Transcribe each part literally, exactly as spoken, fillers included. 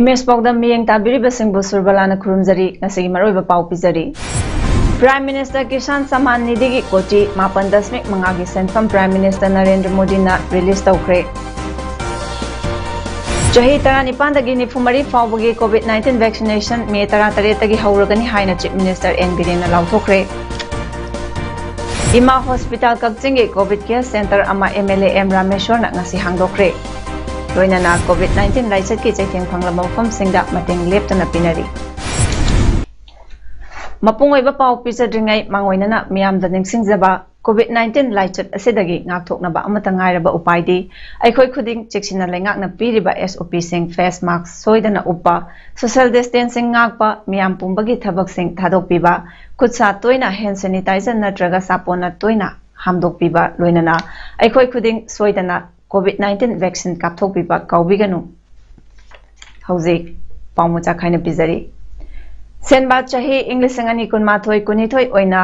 Image ꯄꯥꯎꯗꯝ ꯃꯤꯠꯌꯦꯡ ꯇꯥꯕꯤꯔꯤꯕꯁꯤꯡꯕꯨ ꯁꯨꯔꯕꯂꯥꯅ ꯈꯨꯔꯨꯝꯖꯔꯤ꯫ ꯉꯁꯤꯒꯤ ꯃꯔꯨꯑꯣꯏꯕ ꯄꯥꯎ ꯄꯤꯖꯔꯤ꯫ Prime Minister Kisan Samman Nidhiꯒꯤ ꯀꯣꯇꯤ ꯃꯥꯄꯟ ꯗꯁꯃꯤꯛ ꯃꯉꯥꯒꯤ ꯁꯦꯟꯐꯝ Prime Minister ꯅꯔꯦꯟꯗ꯭ꯔ ꯃꯣꯗꯤꯅ release ꯇꯧꯈ꯭ꯔꯦ꯫ ꯆꯍꯤ ꯇꯔꯥꯅꯤꯄꯥꯟꯗꯒꯤ ꯅꯤꯐꯨ ꯃꯔꯤ ꯐꯥꯎꯕꯒꯤ COVID nineteen vaccination ꯃꯦ ꯇꯔꯥꯇꯔꯦꯠꯇꯒꯤ ꯍꯧꯔꯒꯅꯤ ꯍꯥꯏꯅ Chief Minister ꯑꯦꯟ ꯕꯤꯔꯦꯟꯅ ꯂꯥꯎꯊꯣꯛꯈ꯭ꯔꯦ꯫ ꯏꯃꯥ Hospital ꯀꯛꯆꯤꯡꯒꯤ COVID care center ꯑꯃ MLA ꯑꯦꯝ ꯔꯥꯃꯦꯁ꯭ꯋꯔꯅ ꯉꯁꯤ ꯍꯥꯡꯗꯣꯛꯈ꯭ꯔꯦ꯫ ꯂꯣꯏꯅꯅ COVID nineteen ꯂꯥꯏꯆꯠꯀꯤ ꯆꯩꯊꯦꯡ ꯐꯪꯂꯕ ꯃꯐꯝꯁꯤꯡꯗ ꯃꯇꯦꯡ ꯂꯦꯞꯇꯅ ꯄꯤꯅꯔꯤ꯫ ꯃꯄꯨꯡ ꯑꯣꯏꯕ ꯄꯥꯎ ꯄꯤꯖꯗ꯭ꯔꯤꯉꯩ ꯃꯥꯡꯑꯣꯏꯅꯅ ꯃꯤꯌꯥꯝꯗ ꯅꯤꯡꯁꯤꯡꯖꯕ, COVID nineteen ꯂꯥꯏꯆꯠ ꯑꯁꯤꯗꯒꯤ ꯉꯥꯛꯊꯣꯛꯅꯕ ꯑꯃꯠꯇ ꯉꯥꯏꯔꯕ ꯎꯄꯥꯏꯗꯤ ꯑꯩꯈꯣꯏ ꯈꯨꯗꯤꯡ ꯆꯦꯛꯁꯤꯟꯅ ꯂꯩꯉꯥꯛꯅ ꯄꯤꯔꯤꯕ SOPꯁꯤꯡ, face mask ꯁꯣꯏꯗꯅ ꯎꯞꯄ, social distancing ꯉꯥꯛꯄ, ꯃꯤꯌꯥꯝ ꯄꯨꯝꯕꯒꯤ ꯊꯕꯛꯁꯤꯡ ꯊꯥꯗꯣꯛꯄꯤꯕ, ꯈꯨꯠ ꯁꯥ ꯇꯣꯏꯅ hand sanitizer ꯅꯠꯇ꯭ꯔꯒ ꯁꯥꯄꯣꯟꯅ ꯇꯣꯏꯅ ꯍꯥꯝꯗꯣꯛꯄꯤꯕ, ꯂꯣꯏꯅꯅ ꯑꯩꯈꯣꯏ ꯈꯨꯗꯤꯡ ꯁꯣꯏꯗꯅ COVID nineteen vaccine ꯀꯥꯞꯊꯣꯛꯄꯤꯕ ꯀꯥꯎꯕꯤꯒꯅꯨ꯫ ꯍꯧꯖꯤꯛ ꯄꯥꯎ ꯃꯆꯥ ꯈꯥꯏꯅ ꯄꯤꯖꯔꯤ꯫ ꯁꯦꯟꯕꯥ ꯆꯍꯤ ꯏꯪ ꯂꯤꯁꯤꯡ ꯑꯅꯤ ꯀꯨꯟꯃꯥꯊꯣꯏ ꯀꯨꯟꯅꯤꯊꯣꯏ ꯑꯣꯏꯅ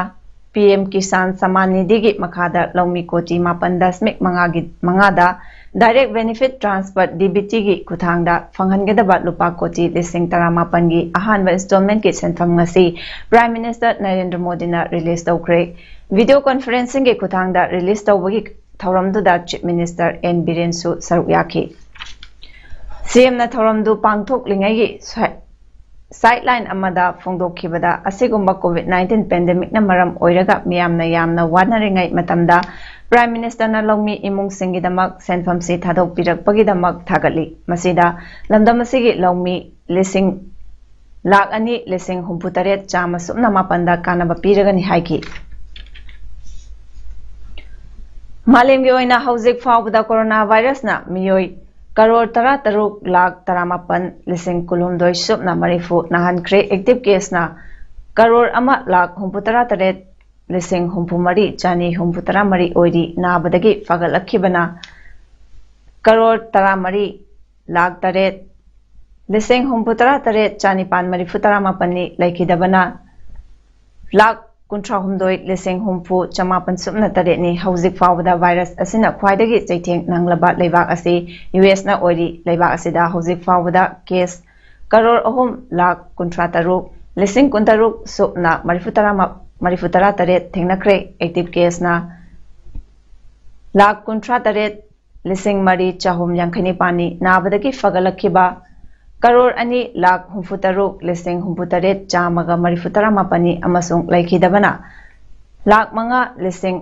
PM Kisan Samman Nidhiꯒꯤ ꯃꯈꯥꯗ ꯂꯧꯃꯤ ꯀꯣꯇꯤ ꯃꯥꯄꯟ ꯗꯁꯃꯤꯛ ꯃꯉꯥꯒꯤ, ꯃꯉꯥꯗ direct benefit transfer, DBTꯒꯤ ꯈꯨꯊꯥꯡꯗ ꯐꯪꯍꯟꯒꯗꯕ ꯂꯨꯄꯥ ꯀꯣꯇꯤ ꯂꯤꯁꯤꯡ ꯇꯔꯥꯃꯥꯄꯟꯒꯤ ꯑꯍꯥꯟꯕ installmentꯀꯤ ꯁꯦꯟꯐꯝ ꯉꯁꯤ Prime Minister ꯅꯔꯦꯟꯗ꯭ꯔ ꯃꯣꯗꯤꯅ release ꯇꯧꯈ꯭ꯔꯦ꯫ Video conferencingꯒꯤ ꯈꯨꯊꯥꯡꯗ release ꯇꯧꯕꯒꯤ ꯊꯧꯔꯝꯗꯨꯗ Chief Minister ꯑꯦꯟ ꯕꯤꯔꯦꯟꯁꯨ ꯁꯔꯨꯛ ꯌꯥꯈꯤ꯫ CMꯅ ꯊꯧꯔꯝꯗꯨ ꯄꯥꯡꯊꯣꯛꯂꯤꯉꯩꯒꯤ ꯁ-, sideline ꯑꯃꯗ ꯐꯣꯡꯗꯣꯛꯈꯤꯕꯗ, ꯑꯁꯤꯒꯨꯝꯕ COVID nineteen pandemicꯅ ꯃꯔꯝ ꯑꯣꯏꯔꯒ ꯃꯤꯌꯥꯝꯅ ꯌꯥꯝꯅ ꯋꯥꯅꯔꯤꯉꯩ ꯃꯇꯝꯗ Prime Ministerꯅ ꯂꯧꯃꯤ ꯏꯃꯨꯡꯁꯤꯡꯒꯤꯗꯃꯛ ꯁꯦꯟꯐꯝꯁꯤ ꯊꯥꯗꯣꯛꯄꯤꯔꯛꯄꯒꯤꯗꯃꯛ ꯊꯥꯒꯠꯂꯤ꯫ ꯃꯁꯤꯗ ꯂꯝꯗꯝ ꯑꯁꯤꯒꯤ ꯂꯧꯃꯤ ꯂꯤꯁꯤꯡ, ꯂꯥꯈ ꯑꯅꯤ ꯂꯤꯁꯤꯡ ꯍꯨꯝꯐꯨ ꯇꯔꯦꯠ ꯆꯥꯝꯃ ꯁꯨꯞꯅ ꯃꯥꯄꯟꯗ ꯀꯥꯟꯅꯕ ꯄꯤꯔꯒꯅꯤ ꯍꯥꯏꯈꯤ꯫ ꯃꯥꯂꯦꯝꯒꯤ ꯑꯣꯏꯅ ꯍꯧꯖꯤꯛ ꯐꯥꯎꯕꯗ corona virusꯅ ꯃꯤꯑꯣꯏ ꯀꯔꯣꯔ ꯇꯔꯥ ꯇꯔꯨꯛ ꯂꯥꯈ ꯇꯔꯥꯃꯥꯄꯟ ꯂꯤꯁꯤꯡ ꯀꯨꯟꯍꯨꯝꯗꯣꯏ ꯁꯨꯞꯅ ꯃꯔꯤꯐꯨ ꯅꯥꯍꯟꯈ꯭ꯔꯦ꯫ Active caseꯅ ꯀꯔꯣꯔ ꯑꯃ ꯂꯥꯈ ꯍꯨꯝꯐꯨ ꯇꯔꯥ ꯇꯔꯦꯠ ꯂꯤꯁꯤꯡ ꯍꯨꯝꯐꯨ ꯃꯔꯤ ꯆꯅꯤ ꯍꯨꯝꯐꯨ ꯇꯔꯥ ꯃꯔꯤ ꯑꯣꯏꯔꯤ꯫ ꯅꯥꯕꯗꯒꯤ ꯐꯒꯠꯂꯛꯈꯤꯕꯅ ꯀꯔꯣꯔ ꯇꯔꯥ ꯃꯔꯤ ꯂꯥꯈ ꯇꯔꯦꯠ ꯂꯤꯁꯤꯡ ꯍꯨꯝꯐꯨ ꯇꯔꯥ ꯇꯔꯦꯠ ꯆꯅꯤꯄꯥꯟ ꯃꯔꯤꯐꯨ ꯇꯔꯥ ꯃꯥꯄꯟꯅꯤ꯫ ꯂꯩꯈꯤꯗꯕꯅ ꯂꯥꯈ ꯀꯨꯟꯊ꯭ꯔꯥ ꯍꯨꯝꯗꯣꯏ ꯂꯤꯁꯤꯡ ꯍꯨꯝꯐꯨ ꯆꯃꯥꯄꯟ ꯁꯨꯞꯅ ꯇꯔꯦꯠꯅꯤ꯫ ꯍꯧꯖꯤꯛ ꯐꯥꯎꯕꯗ ꯚꯥꯏꯔꯁ ꯑꯁꯤꯅ ꯈ꯭ꯋꯥꯏꯗꯒꯤ ꯆꯩꯊꯦꯡ ꯅꯪꯂꯕ ꯂꯩꯕꯥꯛ ꯑꯁꯤ ꯌꯨ ꯑꯦꯁꯅ ꯑꯣꯏꯔꯤ꯫ ꯂꯩꯕꯥꯛ ꯑꯁꯤꯗ ꯍꯧꯖꯤꯛ ꯐꯥꯎꯕꯗ ꯀꯦꯁ ꯀꯔꯣꯔ ꯑꯍꯨꯝ ꯂꯥꯈ ꯀꯨꯟꯊ꯭ꯔꯥ ꯇꯔꯨꯛ ꯂꯤꯁꯤꯡ ꯀꯨꯟꯇꯔꯨꯛ ꯁꯨꯞꯅ ꯃꯔꯤꯐꯨ ꯇꯔꯥ ꯃꯔꯤꯐꯨ ꯇꯔꯥ ꯇꯔꯦꯠ ꯊꯦꯡꯅꯈ꯭ꯔꯦ꯫ Active caseꯅ ꯂꯥꯈ ꯀꯨꯟꯊ꯭ꯔꯥ ꯇꯔꯦꯠ ꯂꯤꯁꯤꯡ ꯃꯔꯤ ꯆꯍꯨꯝ ꯌꯥꯡꯈꯩ ꯅꯤꯄꯥꯟꯅꯤ꯫ ꯅꯥꯕꯗꯒꯤ ꯐꯒꯠꯂꯛꯈꯤꯕ ꯀꯔꯣꯔ ꯑꯅꯤ ꯂꯥꯈ ꯍꯨꯝꯐꯨ ꯇꯔꯨꯛ ꯂꯤꯁꯤꯡ ꯍꯨꯝꯐꯨ ꯇꯔꯦꯠ ꯆꯥꯝꯃꯒ ꯃꯔꯤꯐꯨ ꯇꯔꯥ ꯃꯥꯄꯟꯅꯤ ꯑꯃꯁꯨꯡ ꯂꯩꯈꯤꯗꯕꯅ ꯂꯥꯈ ꯃꯉꯥ ꯂꯤꯁꯤꯡ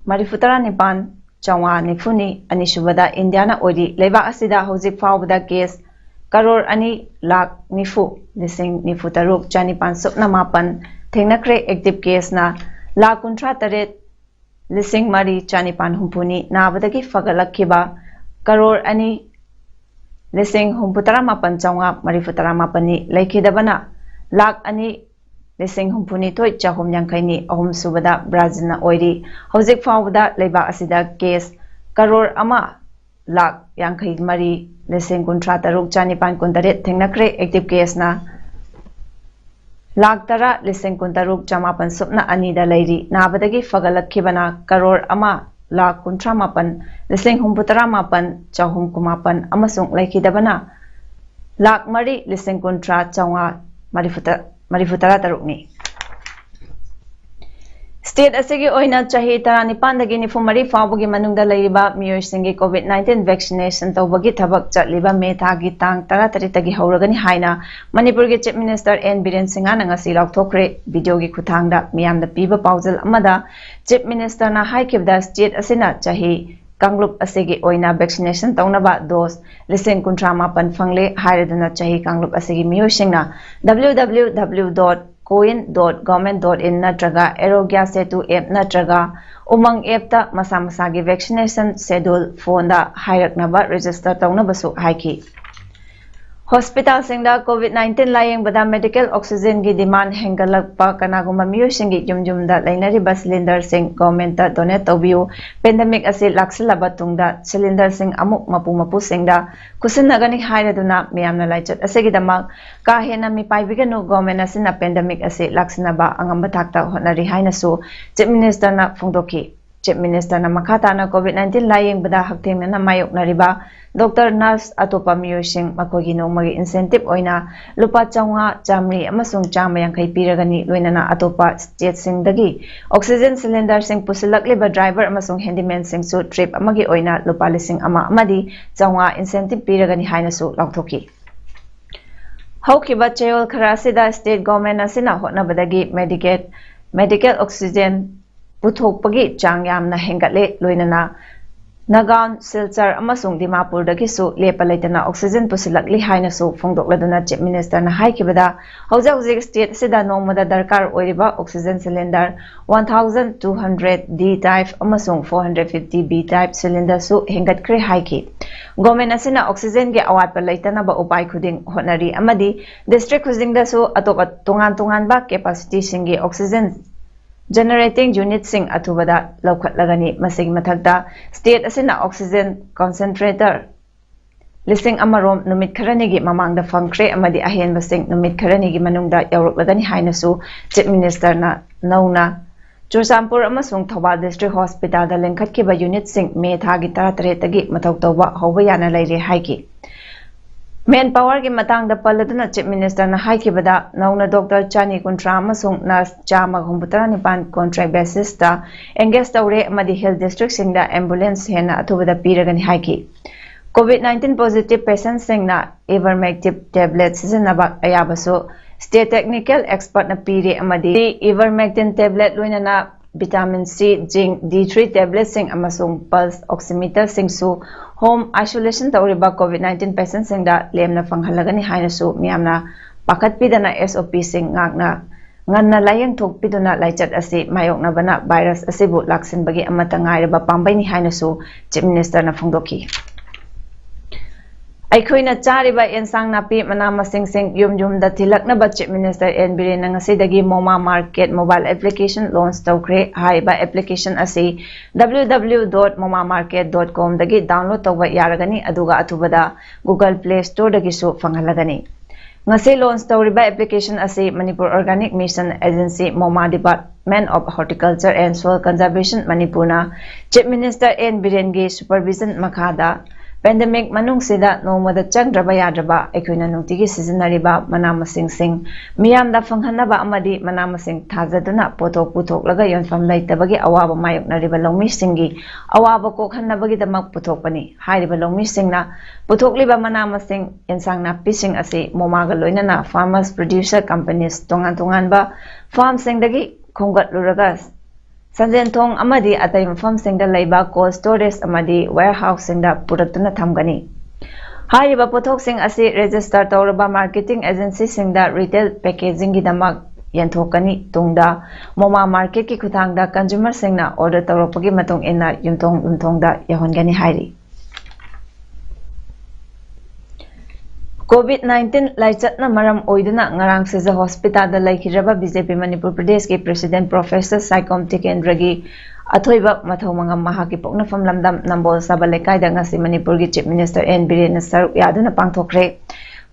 ꯃꯔꯤꯐꯨ ꯇꯔꯥ ꯅꯤꯄꯥꯟ ꯆꯥꯝꯃꯉꯥ ꯅꯤꯐꯨꯅꯤ꯫ ꯑꯅꯤꯁꯨꯕꯗ ꯏꯟꯗꯤꯌꯥꯅ ꯑꯣꯏꯔꯤ꯫ ꯂꯩꯕꯥꯛ ꯑꯁꯤꯗ ꯍꯧꯖꯤꯛ ꯐꯥꯎꯕꯗ ꯀꯦꯁ ꯀꯔꯣꯔ ꯑꯅꯤ ꯂꯥꯈ ꯅꯤꯐꯨ ꯂꯤꯁꯤꯡ ꯅꯤꯐꯨ ꯇꯔꯨꯛ ꯆꯅꯤꯄꯥꯟ ꯁꯨꯞꯅ ꯃꯥꯄꯟ ꯊꯦꯡꯅꯈ꯭ꯔꯦ꯫ Active caseꯅ ꯂꯥꯈ ꯀꯨꯟꯊ꯭ꯔꯥ ꯇꯔꯦꯠ ꯂꯤꯁꯤꯡ ꯃꯔꯤ ꯆꯅꯤꯄꯥꯟ ꯍꯨꯝꯐꯨꯅꯤ꯫ ꯅꯥꯕꯗꯒꯤ ꯐꯒꯠꯂꯛꯈꯤꯕ ꯀꯔꯣꯔ ꯑꯅꯤ ꯂꯤꯁꯤꯡ ꯍꯨꯝꯐꯨ ꯇꯔꯥ ꯃꯥꯄꯟ ꯆꯥꯝꯃꯉꯥ ꯃꯔꯤꯐꯨ ꯇꯔꯥ ꯃꯥꯄꯟꯅꯤ꯫ ꯂꯩꯈꯤꯗꯕꯅ ꯂꯥꯈ ꯑꯅꯤ ꯂꯤꯁꯤꯡ ꯍꯨꯝꯐꯨꯅꯤꯊꯣꯏ ꯆꯍꯨꯝ ꯌꯥꯡꯈꯩꯅꯤ꯫ ꯑꯍꯨꯝꯁꯨꯕꯗ ꯕ꯭ꯔꯥꯖꯤꯜꯅ ꯑꯣꯏꯔꯤ꯫ ꯍꯧꯖꯤꯛ ꯐꯥꯎꯕꯗ ꯂꯩꯕꯥꯛ ꯑꯁꯤꯗ ꯀꯦꯁ ꯀꯔꯣꯔ ꯑꯃ ꯂꯥꯈ ꯌꯥꯡꯈꯩ ꯃꯔꯤ ꯂꯤꯁꯤꯡ ꯀꯨꯟꯊ꯭ꯔꯥ ꯇꯔꯨꯛ ꯆꯅꯤꯄꯥꯟ ꯀꯨꯟꯇꯔꯦꯠ ꯊꯦꯡꯅꯈ꯭ꯔꯦ꯫ Active caseꯅ ꯂꯥꯈ ꯇꯔꯥ ꯂꯤꯁꯤꯡ ꯀꯨꯟꯇꯔꯨꯛ ꯆꯃꯥꯄꯟ ꯁꯨꯞꯅ ꯑꯅꯤꯗ ꯂꯩꯔꯤ꯫ ꯅꯥꯕꯗꯒꯤ ꯐꯒꯠꯂꯛꯈꯤꯕꯅ ꯀꯔꯣꯔ ꯑꯃ ꯂꯥꯈ ꯀꯨꯟꯊ꯭ꯔꯥ ꯃꯥꯄꯟ ꯂꯤꯁꯤꯡ ꯍꯨꯝꯐꯨ ꯇꯔꯥ ꯃꯥꯄꯟ ꯆꯍꯨꯝ ꯀꯨꯟꯃꯥꯄꯟ ꯑꯃꯁꯨꯡ ꯂꯩꯈꯤꯗꯕꯅ ꯂꯥꯈ ꯃꯔꯤ ꯂꯤꯁꯤꯡ ꯀꯨꯟꯊ꯭ꯔꯥ ꯆꯥꯝꯃꯉꯥ ꯃꯔꯤꯐꯨ ꯇꯔꯥ ꯇꯔꯨꯛꯅꯤ꯫ State ꯑꯁꯤꯒꯤ ꯑꯣꯏꯅ ꯆꯍꯤ ꯇꯔꯥꯅꯤꯄꯥꯟꯗꯒꯤ ꯅꯤꯐꯨ ꯃꯔꯤ ꯐꯥꯎꯕꯒꯤ ꯃꯅꯨꯡꯗ ꯂꯩꯔꯤꯕ ꯃꯤꯑꯣꯏꯁꯤꯡꯒꯤ COVID nineteen vaccination ꯇꯧꯕꯒꯤ ꯊꯕꯛ ꯆꯠꯂꯤꯕ ꯃꯦ ꯊꯥꯒꯤ ꯇꯥꯡ ꯇꯔꯥꯇꯔꯦꯠꯇꯒꯤ ꯍꯧꯔꯒꯅꯤ ꯍꯥꯏꯅ ꯃꯅꯤꯄꯨꯔꯒꯤ Chief Minister ꯑꯦꯟ ꯕꯤꯔꯦꯟ ꯁꯤꯡꯍꯅ ꯉꯁꯤ ꯂꯥꯎꯊꯣꯛꯈ꯭ꯔꯦ꯫ Video ꯒꯤ ꯈꯨꯠꯊꯥꯡꯗ ꯃꯤꯌꯥꯝꯗ ꯄꯤꯕ ꯄꯥꯎꯖꯦꯜ ꯑꯃꯗ Chief Minister ꯅ ꯍꯥꯏꯈꯤꯕꯗ, state ꯑꯁꯤꯅ ꯆꯍꯤ ꯀꯥꯡꯂꯨꯞ ꯑꯁꯤꯒꯤ ꯑꯣꯏꯅ vaccination ꯇꯧꯅꯕ dose ꯂꯤꯁꯤꯡ ꯀꯨꯟꯊ꯭ꯔꯥ ꯃꯥꯄꯟ ꯐꯪꯂꯦ ꯍꯥꯏꯔꯗꯨꯅ ꯆꯍꯤ ꯀꯥꯡꯂꯨꯞ ꯑꯁꯤꯒꯤ ꯃꯤꯑꯣꯏꯁꯤꯡꯅ W W W dot cowin dot government dot in ꯅꯠꯇ꯭ꯔꯒ Aarogya Setu app ꯅꯠꯇ꯭ꯔꯒ Umang app ꯇ ꯃꯁꯥ ꯃꯁꯥꯒꯤ vaccination schedule phone ꯗ ꯍꯥꯏꯔꯛꯅꯕ register ꯇꯧꯅꯕꯁꯨ ꯍꯥꯏꯈꯤ꯫ Hospital ꯁꯤꯡꯗ COVID nineteen ꯂꯥꯌꯦꯡꯕꯗ medical oxygen ꯒꯤ demand ꯍꯦꯟꯒꯠꯂꯛꯄ, ꯀꯅꯥꯒꯨꯝꯕ ꯃꯤꯑꯣꯏꯁꯤꯡꯒꯤ ꯌꯨꯝ ꯌꯨꯝꯗ ꯂꯩꯅꯔꯤꯕ cylinder ꯁꯤꯡ government ꯇ donate ꯇꯧꯕꯤꯌꯨ꯫ Pandemic ꯑꯁꯤ ꯂꯥꯛꯁꯤꯜꯂꯕ ꯇꯨꯡꯗ cylinder ꯁꯤꯡ ꯑꯃꯨꯛ ꯃꯄꯨ ꯃꯄꯨꯁꯤꯡꯗ ꯈꯨꯠꯁꯤꯟꯅꯒꯅꯤ ꯍꯥꯏꯔꯗꯨꯅ ꯃꯤꯌꯥꯝꯅ ꯂꯥꯏꯆꯠ ꯑꯁꯤꯒꯤꯗꯃꯛ ꯀꯥ ꯍꯦꯟꯅ ꯃꯤꯄꯥꯏꯕꯤꯒꯅꯨ꯫ Government ꯑꯁꯤꯅ pandemic ꯑꯁꯤ ꯂꯥꯛꯁꯤꯟꯅꯕ ꯑꯉꯝꯕ ꯊꯥꯛꯇ ꯍꯣꯠꯅꯔꯤ ꯍꯥꯏꯅꯁꯨ Chief Minister ꯅ ꯐꯣꯡꯗꯣꯛꯈꯤ꯫ Chief Minister ꯅ ꯃꯈꯥ ꯇꯥꯅ COVID nineteen ꯂꯥꯌꯦꯡꯕꯗ ꯍꯛꯊꯦꯡꯅꯅ ꯃꯥꯌꯣꯛꯅꯔꯤꯕ doctor, nurse, ꯑꯇꯣꯞꯄ ꯃꯤꯑꯣꯏꯁꯤꯡ ꯃꯈꯣꯏꯒꯤ ꯅꯣꯡꯃꯒꯤ incentive ꯑꯣꯏꯅ ꯂꯨꯄꯥ ꯆꯥꯝꯃꯉꯥ, ꯆꯥꯝꯃꯔꯤ ꯑꯃꯁꯨꯡ ꯆꯥꯝꯃ ꯌꯥꯡꯈꯩ ꯄꯤꯔꯒꯅꯤ꯫ ꯂꯣꯏꯅꯅ ꯑꯇꯣꯞꯄ state ꯁꯤꯡꯗꯒꯤ oxygen cylinder ꯁꯤꯡ ꯄꯨꯁꯤꯜꯂꯛꯂꯤꯕ driver ꯑꯃꯁꯨꯡ handyman ꯁꯤꯡꯁꯨ trip ꯑꯃꯒꯤ ꯑꯣꯏꯅ ꯂꯨꯄꯥ ꯂꯤꯁꯤꯡ ꯑꯃ ꯑꯃꯗꯤ ꯆꯥꯝꯃꯉꯥ incentive ꯄꯤꯔꯒꯅꯤ ꯍꯥꯏꯅꯁꯨ ꯂꯥꯎꯊꯣꯛꯈꯤ꯫ ꯍꯧꯈꯤꯕ ꯆꯌꯣꯜ ꯈꯔ ꯑꯁꯤꯗ state government ꯑꯁꯤꯅ ꯍꯣꯠꯅꯕꯗꯒꯤ Medicaid, medical oxygen ꯄꯨꯊꯣꯛꯄꯒꯤ ꯆꯥꯡ ꯌꯥꯝꯅ ꯍꯦꯟꯒꯠꯂꯦ꯫ ꯂꯣꯏꯅꯅ Nagaon, Silchar ꯑꯃꯁꯨꯡ ꯗꯤꯃꯥꯄꯨꯔꯗꯒꯤꯁꯨ ꯂꯦꯞꯄ ꯂꯩꯇꯅ oxygen ꯄꯨꯁꯤꯜꯂꯛꯂꯤ ꯍꯥꯏꯅꯁꯨ ꯐꯣꯡꯗꯣꯛꯂꯗꯨꯅ Chief Minister ꯅ ꯍꯥꯏꯈꯤꯕꯗ, ꯍꯧꯖꯤꯛ ꯍꯧꯖꯤꯛ state ꯑꯁꯤꯗ ꯅꯣꯡꯃꯗ ꯗꯔꯀꯥꯔ ꯑꯣꯏꯔꯤꯕ oxygen cylinder one thousand two hundred D type ꯑꯃꯁꯨꯡ four hundred fifty B type cylinder ꯁꯨ ꯍꯦꯟꯒꯠꯈ꯭ꯔꯦ ꯍꯥꯏꯈꯤ꯫ Government ꯑꯁꯤꯅ oxygen ꯒꯤ ꯑꯋꯥꯠꯄ ꯂꯩꯇꯅꯕ ꯎꯄꯥꯏ ꯈꯨꯗꯤꯡ ꯍꯣꯠꯅꯔꯤ ꯑꯃꯗꯤ district ꯈꯨꯗꯤꯡꯗꯁꯨ ꯑꯇꯣꯞꯄ ꯇꯣꯉꯥꯟ ꯇꯣꯉꯥꯟꯕ capacity ꯁꯤꯡꯒꯤ oxygen generating unit ꯁꯤꯡ ꯑꯊꯨꯕꯗ ꯂꯧꯈꯠꯂꯒꯅꯤ꯫ ꯃꯁꯤꯒꯤ ꯃꯊꯛꯇ, state ꯑꯁꯤꯅ oxygen concentrator ꯂꯤꯁꯤꯡ ꯑꯃ ꯔꯣꯝ ꯅꯨꯃꯤꯠ ꯈꯔꯅꯤꯒꯤ ꯃꯃꯥꯡꯗ ꯐꯪꯈ꯭ꯔꯦ ꯑꯃꯗꯤ ꯑꯍꯦꯟꯕꯁꯤꯡ ꯅꯨꯃꯤꯠ ꯈꯔꯅꯤꯒꯤ ꯃꯅꯨꯡꯗ ꯌꯧꯔꯛꯂꯒꯅꯤ ꯍꯥꯏꯅꯁꯨ Chief Minister ꯅ ꯅꯧꯅ ꯆꯨꯔꯆꯥꯟꯄꯨꯔ ꯑꯃꯁꯨꯡ ꯊꯧꯕꯥꯜ district hospital ꯗ ꯂꯤꯡꯈꯠꯈꯤꯕ unit ꯁꯤꯡ May ꯊꯥꯒꯤ ꯇꯔꯥꯇꯔꯦꯠꯇꯒꯤ ꯃꯊꯧ ꯇꯧꯕ ꯍꯧꯕ ꯌꯥꯅ ꯂꯩꯔꯦ ꯍꯥꯏꯈꯤ꯫ Manpower ꯒꯤ ꯃꯇꯥꯡꯗ ꯄꯜꯂꯗꯨꯅ Chief Minister ꯅ ꯍꯥꯏꯈꯤꯕꯗ, ꯅꯧꯅ doctor ꯆꯅꯤ ꯀꯨꯟꯊ꯭ꯔꯥ ꯑꯃꯁꯨꯡ nurse ꯆꯥꯝꯃꯒ ꯍꯨꯝꯐꯨꯇꯔꯥ ꯅꯤꯄꯥꯟ contract basis ꯇ engage ꯇꯧꯔꯦ ꯑꯃꯗꯤ health district ꯁꯤꯡꯗ ambulance ꯍꯦꯟꯅ ꯑꯊꯨꯕꯗ ꯄꯤꯔꯒꯅꯤ ꯍꯥꯏꯈꯤ꯫ COVID nineteen positive patient ꯁꯤꯡꯅ ivermectin tablet ꯁꯤꯖꯤꯟꯅꯕ ꯑꯌꯥꯕꯁꯨ state technical expert ꯅ ꯄꯤꯔꯦ ꯑꯃꯗꯤ ivermectin tablet ꯂꯣꯏꯅꯅ vitamin C, zinc, D three tablet ꯁꯤꯡ ꯑꯃꯁꯨꯡ pulse oximeter ꯁꯤꯡꯁꯨ home isolation ꯇꯧꯔꯤꯕ COVID nineteen patient ꯁꯤꯡꯗ ꯂꯦꯝꯅ ꯐꯪꯍꯜꯂꯒꯅꯤ ꯍꯥꯏꯅꯁꯨ ꯃꯤꯌꯥꯝꯅ ꯄꯥꯈꯠꯄꯤꯗꯅ S O P ꯁꯤꯡ ꯉꯥꯛꯅ ꯉꯟꯅ ꯂꯥꯌꯦꯡ ꯊꯣꯛꯄꯤꯗꯨꯅ ꯂꯥꯏꯆꯠ ꯑꯁꯤ ꯃꯥꯌꯣꯛꯅꯕꯅ ꯚꯥꯏꯔꯁ ꯑꯁꯤꯕꯨ ꯂꯥꯛꯁꯤꯟꯕꯒꯤ ꯑꯃꯠꯇ ꯉꯥꯏꯔꯕ ꯄꯥꯝꯕꯩꯅꯤ ꯍꯥꯏꯅꯁꯨ ꯆꯤꯐ ꯃꯤꯅꯤꯁꯇꯔꯅ ꯐꯣꯡꯗꯣꯛꯈꯤ꯫ ꯑꯩꯈꯣꯏꯅ ꯆꯥꯔꯤꯕ ꯑꯦꯟꯁꯥꯡ ꯅꯥꯄꯤ, ꯃꯅꯥ ꯃꯁꯤꯡꯁꯤꯡ ꯌꯨꯝ ꯌꯨꯝꯗ ꯊꯤꯜꯂꯛꯅꯕ ꯆꯤꯐ ꯃꯤꯅꯤꯁꯇꯔ ꯑꯦꯟ ꯕꯤꯔꯦꯟꯅ ꯉꯁꯤꯗꯒꯤ ꯃꯣꯃꯥ ꯃꯥꯔꯀꯦꯠ ꯃꯣꯕꯥꯏꯜ ꯑꯦꯄ꯭ꯂꯤꯀꯦꯁꯟ ꯂꯣꯟꯆ ꯇꯧꯈ꯭ꯔꯦ꯫ ꯍꯥꯏꯔꯤꯕ ꯑꯦꯄ꯭ꯂꯤꯀꯦꯁꯟ ꯑꯁꯤ W W W dot moma market dot com ꯗꯒꯤ ꯗꯥꯎꯟꯂꯣꯗ ꯇꯧꯕ ꯌꯥꯔꯒꯅꯤ, ꯑꯗꯨꯒ ꯑꯊꯨꯕꯗ Google Play Store ꯗꯒꯤꯁꯨ ꯐꯪꯍꯜꯂꯒꯅꯤ꯫ ꯉꯁꯤ ꯂꯣꯟꯆ ꯇꯧꯔꯤꯕ ꯑꯦꯄ꯭ꯂꯤꯀꯦꯁꯟ ꯑꯁꯤ Manipur organic mission agency, MOMA, Department of Horticulture and Soil Conservation ꯃꯅꯤꯄꯨꯔꯅ ꯆꯤꯐ ꯃꯤꯅꯤꯁꯇꯔ ꯑꯦꯟ ꯕꯤꯔꯦꯟꯒꯤ ꯁꯨꯄꯔꯚꯤꯖꯟ ꯃꯈꯥꯗ ꯄꯦꯟꯗꯦꯃꯤꯛ ꯃꯅꯨꯡꯁꯤꯗ ꯅꯣꯡꯃꯗ ꯆꯪꯗ꯭ꯔꯕ ꯌꯥꯗ꯭ꯔꯕ ꯑꯩꯈꯣꯏꯅ ꯅꯨꯡꯇꯤꯒꯤ ꯁꯤꯖꯤꯟꯅꯔꯤꯕ ꯃꯅꯥ ꯃꯁꯤꯡꯁꯤꯡ ꯃꯤꯌꯥꯝꯗ ꯐꯪꯍꯟꯅꯕ ꯑꯃꯗꯤ ꯃꯅꯥ ꯃꯁꯤꯡ ꯊꯥꯖꯗꯨꯅ ꯄꯣꯠꯊꯣꯛ ꯄꯨꯊꯣꯛꯂꯒ ꯌꯣꯟꯐꯝ ꯂꯩꯇꯕꯒꯤ ꯑꯋꯥꯕ ꯃꯥꯌꯣꯛꯅꯔꯤꯕ ꯂꯧꯃꯤꯁꯤꯡꯒꯤ ꯑꯋꯥꯕ ꯀꯣꯛꯍꯟꯅꯕꯒꯤꯗꯃꯛ ꯄꯨꯊꯣꯛꯄꯅꯤ꯫ ꯍꯥꯏꯔꯤꯕ ꯂꯧꯃꯤꯁꯤꯡꯅ ꯄꯨꯊꯣꯛꯂꯤꯕ ꯃꯅꯥ ꯃꯁꯤꯡ, ꯑꯦꯟꯁꯥꯡ ꯅꯥꯄꯤꯁꯤꯡ ꯑꯁꯤ ꯃꯣꯃꯥꯒ ꯂꯣꯏꯅꯅ farmers producer companies ꯇꯣꯉꯥꯟ ꯇꯣꯉꯥꯟꯕ ꯐꯥꯔꯝꯁꯤꯡꯗꯒꯤ ꯈꯣꯝꯒꯠꯂꯨꯔꯒ ꯁꯟꯖꯦꯟꯊꯣꯡ ꯑꯃꯗꯤ ꯑꯇꯩ ꯃꯐꯝꯁꯤꯡꯗ ꯂꯩꯕ cold storage ꯑꯃꯗꯤ warehouseꯁꯤꯡꯗ ꯄꯨꯔꯛꯇꯨꯅ ꯊꯝꯒꯅꯤ꯫ ꯍꯥꯏꯔꯤꯕ ꯄꯣꯠꯊꯣꯛꯁꯤꯡ ꯑꯁꯤ register ꯇꯧꯔꯕ marketing agencyꯁꯤꯡꯗ retail packagingꯒꯤꯗꯃꯛ ꯌꯦꯟꯊꯣꯛꯀꯅꯤ꯫ ꯇꯨꯡꯗ ꯃꯣꯃꯥ ꯃꯥꯔꯀꯦꯠꯀꯤ ꯈꯨꯠꯊꯥꯡꯗ consumerꯁꯤꯡꯅ order ꯇꯧꯔꯛꯄꯒꯤ ꯃꯇꯨꯡ ꯏꯟꯅ ꯌꯨꯝꯊꯣꯡ ꯌꯨꯝꯊꯣꯡꯗ ꯌꯧꯍꯟꯒꯅꯤ ꯍꯥꯏꯔꯤ꯫ COVID nineteen ꯂꯥꯏꯆꯠꯅ ꯃꯔꯝ ꯑꯣꯏꯗꯨꯅ ꯉꯔꯥꯡ ꯁꯤꯖ ꯍꯣꯁꯄꯤꯇꯥꯜꯗ ꯂꯩꯈꯤꯗ꯭ꯔꯕ BJP ꯃꯅꯤꯄꯨꯔ ꯄ꯭ꯔꯗꯦꯁꯀꯤ president Professor ꯁꯥꯏꯈꯣꯝ ꯇꯤꯀꯦꯟꯗ꯭ꯔꯒꯤ ꯑꯊꯣꯏꯕ ꯃꯊꯧ ꯃꯉꯝ ꯃꯍꯥꯛꯀꯤ ꯄꯣꯛꯅꯐꯝ ꯂꯝꯗꯝ ꯅꯝꯕꯣꯜ ꯁꯥꯕ ꯂꯩꯀꯥꯏꯗ ꯉꯁꯤ ꯃꯅꯤꯄꯨꯔꯒꯤ Chief Minister ꯑꯦꯟ ꯕꯤꯔꯦꯟꯅ ꯁꯔꯨꯛ ꯌꯥꯗꯨꯅ ꯄꯥꯡꯊꯣꯛꯈ꯭ꯔꯦ꯫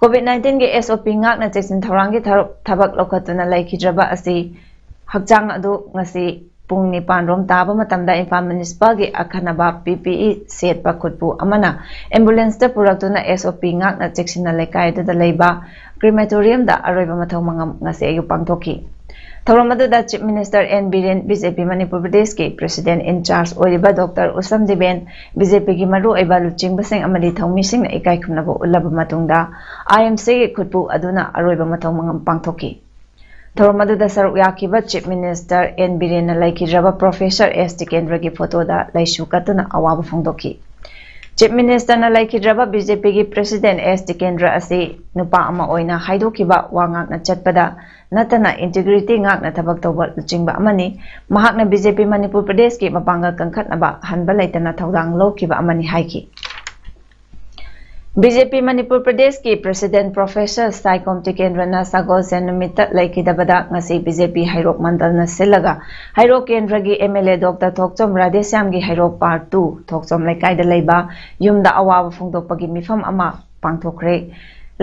COVID nineteenꯒꯤ SOP ꯉꯥꯛꯅ ꯆꯦꯛꯁꯤꯟ ꯊꯧꯔꯥꯡꯒꯤ ꯊꯕꯛ ꯂꯧꯈꯠꯇꯨꯅ ꯂꯩꯈꯤꯗ꯭ꯔꯕ ꯑꯁꯤ ꯍꯛꯆꯥꯡ ꯑꯗꯨ ꯉꯁꯤ ꯄꯨꯡ ꯅꯤꯄꯥꯟ ꯔꯣꯝ ꯇꯥꯕ ꯃꯇꯝꯗ ꯏꯝꯐꯥꯜ ꯃ꯭ꯌꯨꯅꯤꯁꯤꯄꯥꯜꯒꯤ ꯑꯈꯟꯅꯕ PPE ꯁꯦꯠꯄ ꯈꯨꯠꯄꯨ ꯑꯃꯅ ambulanceꯇ ꯄꯨꯔꯛꯇꯨꯅ SOP ꯉꯥꯛꯅ ꯆꯦꯛꯁꯤꯟꯅ ꯂꯩꯀꯥꯏ ꯑꯗꯨꯗ ꯂꯩꯕ crematoriumꯗ ꯑꯔꯣꯏꯕ ꯃꯊꯧ ꯃꯉꯝ ꯉꯁꯤ ꯑꯌꯨꯛ ꯄꯥꯡꯊꯣꯛꯈꯤ꯫ ꯊꯧꯔꯝ ꯑꯗꯨꯗ Chief Minister N Biren, BJP Manipur ꯄ꯭ꯔꯗꯦꯁꯀꯤ president in charge ꯑꯣꯏꯔꯤꯕ ꯗꯣꯛꯇꯔ ꯎꯁꯝ ꯗꯤꯕꯦꯟ, BJPꯒꯤ ꯃꯔꯨꯑꯣꯏꯕ ꯂꯨꯆꯤꯡꯕꯁꯤꯡ ꯑꯃꯗꯤ ꯊꯧꯃꯤꯁꯤꯡꯅ ꯏꯀꯥꯏ ꯈꯨꯝꯅꯕ ꯎꯠꯂꯕ ꯃꯇꯨꯡꯗ IMCꯒꯤ ꯈꯨꯠꯄꯨ ꯑꯗꯨꯅ ꯑꯔꯣꯏꯕ ꯃꯊꯧ ꯃꯉꯝ ꯄꯥꯡꯊꯣꯛꯈꯤ꯫ ꯊꯧꯔꯝ ꯑꯗꯨꯗ ꯁꯔꯨꯛ ꯌꯥꯈꯤꯕ Chief Minister ꯑꯦꯟ ꯕꯤꯔꯦꯟꯅ ꯂꯩꯈꯤꯗ꯭ꯔꯕ Professor ꯑꯦꯁ ꯇꯤꯀꯦꯟꯗ꯭ꯔꯒꯤ ꯐꯣꯇꯣꯗ ꯂꯩꯁꯨ ꯀꯠꯇꯨꯅ ꯑꯋꯥꯕ ꯐꯣꯡꯗꯣꯛꯈꯤ꯫ ꯆꯤꯐ ꯃꯤꯅꯤꯁꯇꯔꯅ ꯂꯩꯈꯤꯗ꯭ꯔꯕ ꯕꯤ ꯖꯦ ꯄꯤꯒꯤ ꯄ꯭ꯔꯦꯁꯤꯗꯦꯟꯠ ꯑꯦꯁ ꯇꯤꯀꯦꯟꯗ꯭ꯔ ꯑꯁꯤ ꯅꯨꯄꯥ ꯑꯃ ꯑꯣꯏꯅ ꯍꯥꯏꯗꯣꯛꯈꯤꯕ, ꯋꯥ ꯉꯥꯛꯅ ꯆꯠꯄꯗ ꯅꯠꯇꯅ ꯏꯟꯇꯤꯒ꯭ꯔꯤꯇꯤ ꯉꯥꯛꯅ ꯊꯕꯛ ꯇꯧꯕ ꯂꯨꯆꯤꯡꯕ ꯑꯃꯅꯤ꯫ ꯃꯍꯥꯛꯅ ꯕꯤ ꯖꯦ ꯄꯤ ꯃꯅꯤꯄꯨꯔ ꯄ꯭ꯔꯗꯦꯁꯀꯤ ꯃꯄꯥꯡꯒꯜ ꯀꯟꯈꯠꯅꯕ ꯍꯟꯕ ꯂꯩꯇꯅ ꯊꯧꯗꯥꯡ ꯂꯧꯈꯤꯕ ꯑꯃꯅꯤ ꯍꯥꯏꯈꯤ꯫ ꯕꯤ ꯖꯦ ꯄꯤ ꯃꯅꯤꯄꯨꯔ ꯄ꯭ꯔꯗꯦꯁꯀꯤ ꯄ꯭ꯔꯦꯁꯤꯗꯦꯟꯠ ꯄ꯭ꯔꯣꯐꯦꯁꯔ ꯁꯥꯏꯈꯣꯝ ꯇꯤꯀꯦꯟꯗ꯭ꯔꯅ ꯁꯒꯣꯜꯁꯦꯟ ꯅꯨꯃꯤꯠꯇ ꯂꯩꯈꯤꯗꯕꯗ ꯉꯁꯤ ꯕꯤ ꯖꯦ ꯄꯤ ꯍꯩꯔꯣꯛ ꯃꯟꯗꯜꯅ ꯁꯤꯜꯂꯒ ꯍꯩꯔꯣꯛ ꯀꯦꯟꯗ꯭ꯔꯒꯤ M L A doctor Thokchom ꯔꯥꯙꯦꯁ꯭ꯌꯥꯝꯒꯤ ꯍꯩꯔꯣꯛ ꯄꯥꯔꯠ ꯇꯨ ꯊꯣꯛꯆꯣꯝ ꯂꯩꯀꯥꯏꯗ ꯂꯩꯕ ꯌꯨꯝꯗ ꯑꯋꯥꯕ ꯐꯣꯡꯗꯣꯛꯄꯒꯤ ꯃꯤꯐꯝ ꯑꯃ ꯄꯥꯡꯊꯣꯛꯈ꯭ꯔꯦ꯫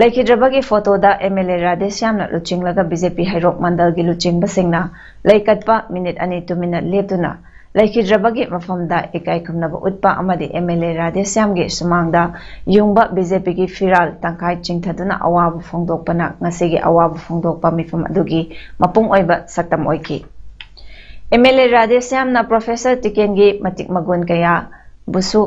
ꯂꯩꯈꯤꯗ꯭ꯔꯕꯒꯤ ꯐꯣꯇꯣꯗ ꯑꯦꯝ ꯑꯦꯜ ꯑꯦ ꯔꯥꯙꯦꯁ꯭ꯌꯥꯝꯅ ꯂꯨꯆꯤꯡꯂꯒ ꯕꯤ ꯖꯦ ꯄꯤ ꯍꯩꯔꯣꯛ ꯃꯟꯗꯜꯒꯤ ꯂꯨꯆꯤꯡꯕꯁꯤꯡꯅ ꯂꯩꯀꯠꯄ ꯃꯤꯅꯤꯠ ꯑꯅꯤ ꯇꯨꯃꯤꯟꯅ ꯂꯦꯞꯇꯨꯅ ꯂꯩꯈꯤꯗ꯭ꯔꯕꯒꯤ ꯃꯐꯝꯗ ꯏꯀꯥꯏ ꯈꯨꯝꯅꯕ ꯎꯠꯄ ꯑꯃꯗꯤ ꯑꯦꯝ ꯑꯦꯜ ꯑꯦ ꯔꯥꯙꯦꯁ꯭ꯌꯥꯝꯒꯤ ꯁꯨꯃꯥꯡꯗ ꯌꯨꯡꯕ ꯕꯤ ꯖꯦ ꯄꯤꯒꯤ ꯐꯤꯔꯥꯜ ꯇꯪꯈꯥꯏ ꯆꯤꯡꯊꯗꯨꯅ ꯑꯋꯥꯕ ꯐꯣꯡꯗꯣꯛꯄꯅ ꯉꯁꯤꯒꯤ ꯑꯋꯥꯕ ꯐꯣꯡꯗꯣꯛꯄ ꯃꯤꯐꯝ ꯑꯗꯨꯒꯤ ꯃꯄꯨꯡ ꯑꯣꯏꯕ ꯁꯛꯇꯝ ꯑꯣꯏꯈꯤ꯫ ꯑꯦꯝ ꯑꯦꯜ ꯑꯦ ꯔꯥꯙꯦꯁ꯭ꯌꯥꯝꯅ ꯄ꯭ꯔꯣꯐꯦꯁꯔ ꯇꯤꯀꯦꯟꯒꯤ ꯃꯇꯤꯛ ꯃꯒꯨꯟ ꯀꯌꯥꯕꯨꯁꯨ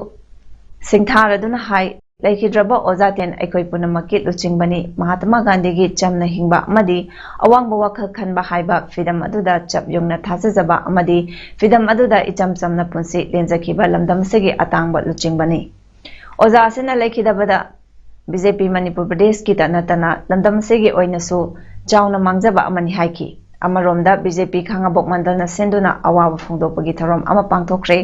ꯁꯤꯡꯊꯥꯔꯗꯨꯅ ꯍꯥꯏ, ꯂꯩꯈꯤꯗ꯭ꯔꯕ ꯑꯣꯖꯥ ꯇꯦꯟ ꯑꯩꯈꯣꯏ ꯄꯨꯝꯅꯃꯛꯀꯤ ꯂꯨꯆꯤꯡꯕꯅꯤ꯫ ꯃꯍꯥꯇꯃꯥ ꯒꯥꯟꯙꯤꯒꯤ ꯆꯝꯅ ꯍꯤꯡꯕ ꯑꯃꯗꯤ ꯑꯋꯥꯡꯕ ꯋꯥꯈꯜ ꯈꯟꯕ ꯍꯥꯏꯕ ꯐꯤꯗꯝ ꯑꯗꯨꯗ ꯆꯞ ꯌꯨꯡꯅ ꯊꯥꯖꯖꯕ ꯑꯃꯗꯤ ꯐꯤꯗꯝ ꯑꯗꯨꯗ ꯏꯆꯝ ꯆꯝꯅ ꯄꯨꯟꯁꯤ ꯂꯦꯟꯖꯈꯤꯕ ꯂꯝꯗꯝ ꯑꯁꯤꯒꯤ ꯑꯇꯥꯡꯕ ꯂꯨꯆꯤꯡꯕꯅꯤ꯫ ꯑꯣꯖꯥ ꯑꯁꯤꯅ ꯂꯩꯈꯤꯗꯕꯗ ꯕꯤ ꯖꯦ ꯄꯤ ꯃꯅꯤꯄꯨꯔ ꯄ꯭ꯔꯗꯦꯁꯀꯤꯇ ꯅꯠꯇꯅ ꯂꯝꯗꯝ ꯑꯁꯤꯒꯤ ꯑꯣꯏꯅꯁꯨ ꯆꯥꯎꯅ ꯃꯥꯡꯖꯕ ꯑꯃꯅꯤ ꯍꯥꯏꯈꯤ꯫ ꯑꯃꯔꯣꯝꯗ ꯕꯤ ꯖꯦ ꯄꯤ ꯈꯥꯉꯕꯣꯛ ꯃꯟꯗꯜꯅ ꯁꯤꯟꯗꯨꯅ ꯑꯋꯥꯕ ꯐꯣꯡꯗꯣꯛꯄꯒꯤ ꯊꯧꯔꯝ ꯑꯃ ꯄꯥꯡꯊꯣꯛꯈ꯭ꯔꯦ꯫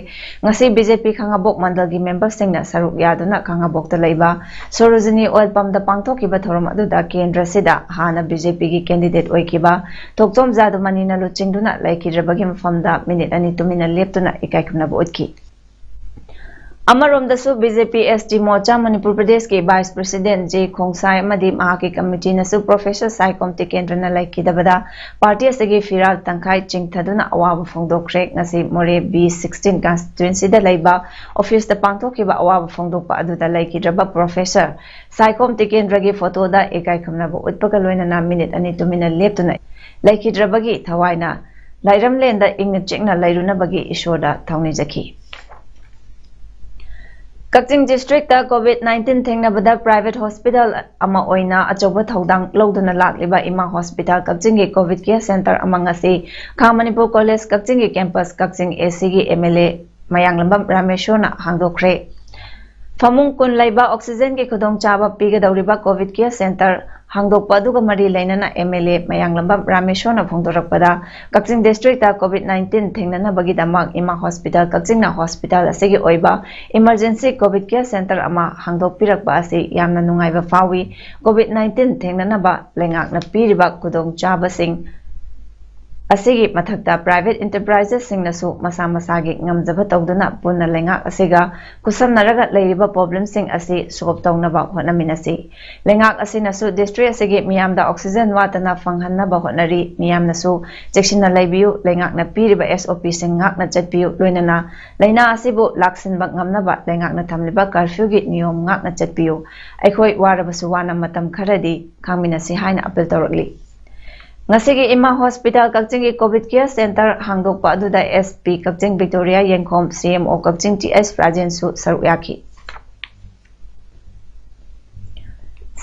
ꯉꯁꯤ ꯕꯤ ꯖꯦ ꯄꯤ ꯈꯥꯉꯕꯣꯛ ꯃꯟꯗꯜꯒꯤ ꯃꯦꯝꯕꯔꯁꯤꯡꯅ ꯁꯔꯨꯛ ꯌꯥꯗꯨꯅ ꯈꯥꯉꯕꯣꯛꯇ ꯂꯩꯕ ꯁꯣꯔꯣꯖꯤꯅꯤ ꯑꯣꯏꯜ ꯄꯝꯗ ꯄꯥꯡꯊꯣꯛꯈꯤꯕ ꯊꯧꯔꯝ ꯑꯗꯨꯗ ꯀꯦꯟꯗ꯭ꯔꯁꯤꯗ ꯍꯥꯟꯅ ꯕꯤ ꯖꯦ ꯄꯤꯒꯤ ꯀꯦꯟꯗꯤꯗꯦꯠ ꯑꯣꯏꯈꯤꯕ ꯊꯣꯛꯆꯣꯝ ꯖꯥꯗꯨꯃꯅꯤꯅ ꯂꯨꯆꯤꯡꯗꯨꯅ ꯂꯩꯈꯤꯗ꯭ꯔꯕꯒꯤ ꯃꯐꯝꯗ ꯃꯤꯅꯤꯠ ꯑꯅꯤ ꯇꯨꯃꯤꯟꯅ ꯂꯦꯞꯇꯨꯅ ꯏꯀꯥꯏ ꯈꯨꯝꯅꯕ ꯎꯠꯈꯤ꯫ ꯑꯃꯔꯣꯝꯗꯁꯨ B J P S T Morcha Manipur ꯄ꯭ꯔꯗꯦꯁꯀꯤ ꯚꯥꯏꯁ ꯄ꯭ꯔꯦꯁꯤꯗꯦꯟꯠ ꯖꯦ ꯈꯣꯡꯁꯥꯏ ꯑꯃꯗꯤ ꯃꯍꯥꯛꯀꯤ ꯀꯃꯤꯇꯤꯅꯁꯨ ꯄ꯭ꯔꯣꯐꯦꯁꯔ ꯁꯥꯏꯈꯣꯝ ꯇꯤꯀꯦꯟꯗ꯭ꯔꯅ ꯂꯩꯈꯤꯗꯕꯗ ꯄꯥꯔꯇꯤ ꯑꯁꯤꯒꯤ ꯐꯤꯔꯥꯜ ꯇꯪꯈꯥꯏ ꯆꯤꯡꯊꯗꯨꯅ ꯑꯋꯥꯕ ꯐꯣꯡꯗꯣꯛꯈ꯭ꯔꯦ꯫ ꯉꯁꯤ ꯃꯣꯔꯦ ꯕꯤ ꯁꯤꯛꯁꯇꯤꯟ ꯀꯟꯁꯇꯤꯇ꯭ꯋꯦꯟꯁꯤꯗ ꯂꯩꯕ ꯑꯣꯐꯤꯁꯇ ꯄꯥꯡꯊꯣꯛꯈꯤꯕ ꯑꯋꯥꯕ ꯐꯣꯡꯗꯣꯛꯄ ꯑꯗꯨꯗ ꯂꯩꯈꯤꯗ꯭ꯔꯕ ꯄ꯭ꯔꯣꯐꯦꯁꯔ ꯁꯥꯏꯈꯣꯝ ꯇꯤꯀꯦꯟꯗ꯭ꯔꯒꯤ ꯐꯣꯇꯣꯗ ꯏꯀꯥꯏ ꯈꯨꯝꯅꯕ ꯎꯠꯄꯒ ꯂꯣꯏꯅꯅ ꯃꯤꯅꯤꯠ ꯑꯅꯤ ꯇꯨꯃꯤꯟꯅ ꯂꯦꯞꯇꯨꯅ ꯂꯩꯈꯤꯗ꯭ꯔꯕꯒꯤ ꯊꯋꯥꯏꯅ ꯂꯥꯏꯔꯝꯂꯦꯟꯗ ꯏꯪꯅ ꯆꯤꯛꯅ ꯂꯩꯔꯨꯅꯕꯒꯤ ꯏꯁꯣꯔꯗ ꯊꯧꯅꯤꯖꯈꯤ꯫ ꯀꯛꯆꯤꯡ ꯗꯤꯁꯇ꯭ꯔꯤꯛꯇ ꯀꯣꯚꯤꯗ ꯅꯥꯏꯟꯇꯤꯟ ꯊꯦꯡꯅꯕꯗ ꯄ꯭ꯔꯥꯏꯚꯦꯠ ꯍꯣꯁꯄꯤꯇꯥꯜ ꯑꯃ ꯑꯣꯏꯅ ꯑꯆꯧꯕ ꯊꯧꯗꯥꯡ ꯂꯧꯗꯨꯅ ꯂꯥꯛꯂꯤꯕ ꯏꯃꯥ ꯍꯣꯁꯄꯤꯇꯥꯜ ꯀꯛꯆꯤꯡꯒꯤ ꯀꯣꯚꯤꯗ ꯀꯦꯌꯔ ꯁꯦꯟꯇꯔ ꯑꯃ ꯉꯁꯤ ꯈꯥ ꯃꯅꯤꯄꯨꯔ ꯀꯣꯂꯦꯖ ꯀꯛꯆꯤꯡꯒꯤ ꯀꯦꯝꯄꯁ ꯀꯛꯆꯤꯡ ꯑꯦ ꯁꯤꯒꯤ ꯑꯦꯝ ꯑꯦꯜ ꯑꯦ ꯃꯌꯥꯡꯂꯝꯕꯝ ꯔꯥꯃꯦꯁꯣꯔꯅ ꯍꯥꯡꯗꯣꯛꯈ꯭ꯔꯦ꯫ ꯐꯃꯨꯡ ꯀꯨꯟ ꯂꯩꯕ ꯑꯣꯛꯁꯤꯖꯦꯟꯒꯤ ꯈꯨꯗꯣꯡꯆꯥꯕ ꯄꯤꯒꯗꯧꯔꯤꯕ ꯀꯣꯚꯤꯗ ꯀꯤꯌꯔ ꯁꯦꯟꯇꯔ ꯍꯥꯡꯗꯣꯛꯄ ꯑꯗꯨꯒ ꯃꯔꯤ ꯂꯩꯅꯅ ꯑꯦꯝ ꯑꯦꯜ ꯑꯦ ꯃꯌꯥꯡꯂꯝꯕꯝ ꯔꯥꯃꯦꯁꯣꯔꯅ ꯐꯣꯡꯗꯣꯔꯛꯄꯗ, ꯀꯛꯆꯤꯡ ꯗꯤꯁꯇ꯭ꯔꯤꯛꯇ ꯀꯣꯚꯤꯗ ꯅꯥꯏꯟꯇꯤꯟ ꯊꯦꯡꯅꯅꯕꯒꯤꯗꯃꯛ ꯏꯃꯥ ꯍꯣꯁꯄꯤꯇꯥꯜ ꯀꯛꯆꯤꯡꯅ ꯍꯣꯁꯄꯤꯇꯥꯜ ꯑꯁꯤꯒꯤ ꯑꯣꯏꯕ ꯏꯃꯔꯖꯦꯟꯁꯤ ꯀꯣꯚꯤꯗ ꯀꯤꯌꯔ ꯁꯦꯟꯇꯔ ꯑꯃ ꯍꯥꯡꯗꯣꯛꯄꯤꯔꯛꯄ ꯑꯁꯤ ꯌꯥꯝꯅ ꯅꯨꯡꯉꯥꯏꯕ ꯐꯥꯎꯏ꯫ ꯀꯣꯚꯤꯗ ꯅꯥꯏꯟꯇꯤꯟ ꯊꯦꯡꯅꯅꯕ ꯂꯩꯉꯥꯛꯅ ꯄꯤꯔꯤꯕ ꯈꯨꯗꯣꯡꯆꯥꯕꯁꯤꯡ ꯑꯁꯤꯒꯤ ꯃꯊꯛꯇ ꯄ꯭ꯔꯥꯏꯚꯦꯠ ꯏꯟꯇꯔꯄ꯭ꯔꯥꯏꯖꯦꯁꯁꯤꯡꯅꯁꯨ ꯃꯁꯥ ꯃꯁꯥꯒꯤ ꯉꯝꯖꯕ ꯇꯧꯗꯨꯅ ꯄꯨꯟꯅ ꯂꯩꯉꯥꯛ ꯑꯁꯤꯒ ꯈꯨꯠꯁꯝꯅꯔꯒ ꯂꯩꯔꯤꯕ ꯄ꯭ꯔꯣꯕ꯭ꯂꯦꯝꯁꯤꯡ ꯑꯁꯤ ꯁꯣꯜꯕ ꯇꯧꯅꯕ ꯍꯣꯠꯅꯃꯤꯟꯅꯁꯤ꯫ ꯂꯩꯉꯥꯛ ꯑꯁꯤꯅꯁꯨ ꯗꯤꯁꯇ꯭ꯔꯤꯛ ꯑꯁꯤꯒꯤ ꯃꯤꯌꯥꯝꯗ ꯑꯣꯛꯁꯤꯖꯦꯟ ꯋꯥꯠꯇꯅ ꯐꯪꯍꯟꯅꯕ ꯍꯣꯠꯅꯔꯤ꯫ ꯃꯤꯌꯥꯝꯅꯁꯨ ꯆꯦꯛꯁꯤꯟꯅ ꯂꯩꯕꯤꯌꯨ꯫ ꯂꯩꯉꯥꯛꯅ ꯄꯤꯔꯤꯕ ꯑꯦꯁ ꯑꯣ ꯄꯤꯁꯤꯡ ꯉꯥꯛꯅ ꯆꯠꯄꯤꯌꯨ꯫ ꯂꯣꯏꯅꯅ ꯂꯥꯏꯅꯥ ꯑꯁꯤꯕꯨ ꯂꯥꯛꯁꯤꯟꯕ ꯉꯝꯅꯕ ꯂꯩꯉꯥꯛꯅ ꯊꯝꯂꯤꯕ ꯀꯔꯐ꯭ꯌꯨꯒꯤ ꯅꯤꯌꯣꯝ ꯉꯥꯛꯅ ꯆꯠꯄꯤꯌꯨ꯫ ꯑꯩꯈꯣꯏ ꯋꯥꯔꯕꯁꯨ ꯋꯥꯅ ꯃꯇꯝ ꯈꯔꯗꯤ ꯈꯥꯡꯃꯤꯟꯅꯁꯤ ꯍꯥꯏꯅ ꯑꯄꯤꯜ ꯇꯧꯔꯛꯂꯤ꯫ ꯉꯁꯤꯒꯤ ꯏꯃꯥ ꯍꯣꯁꯄꯤꯇꯥꯜ ꯀꯛꯆꯤꯡꯒꯤ ꯀꯣꯚꯤꯗ ꯀꯤꯌꯔ ꯁꯦꯟꯇꯔ ꯍꯥꯡꯗꯣꯛꯄ ꯑꯗꯨꯗ ꯑꯦꯁ ꯄꯤ ꯀꯛꯆꯤꯡ ꯕꯤꯛꯇꯣꯔꯤꯌꯥ ꯌꯦꯡꯈꯣꯝ, ꯁꯤ ꯑꯦꯝ ꯑꯣ ꯀꯛꯆꯤꯡ ꯇꯤ ꯑꯦꯁ ꯔꯥꯖꯦꯟꯁꯨ ꯁꯔꯨꯛ ꯌꯥꯈꯤ꯫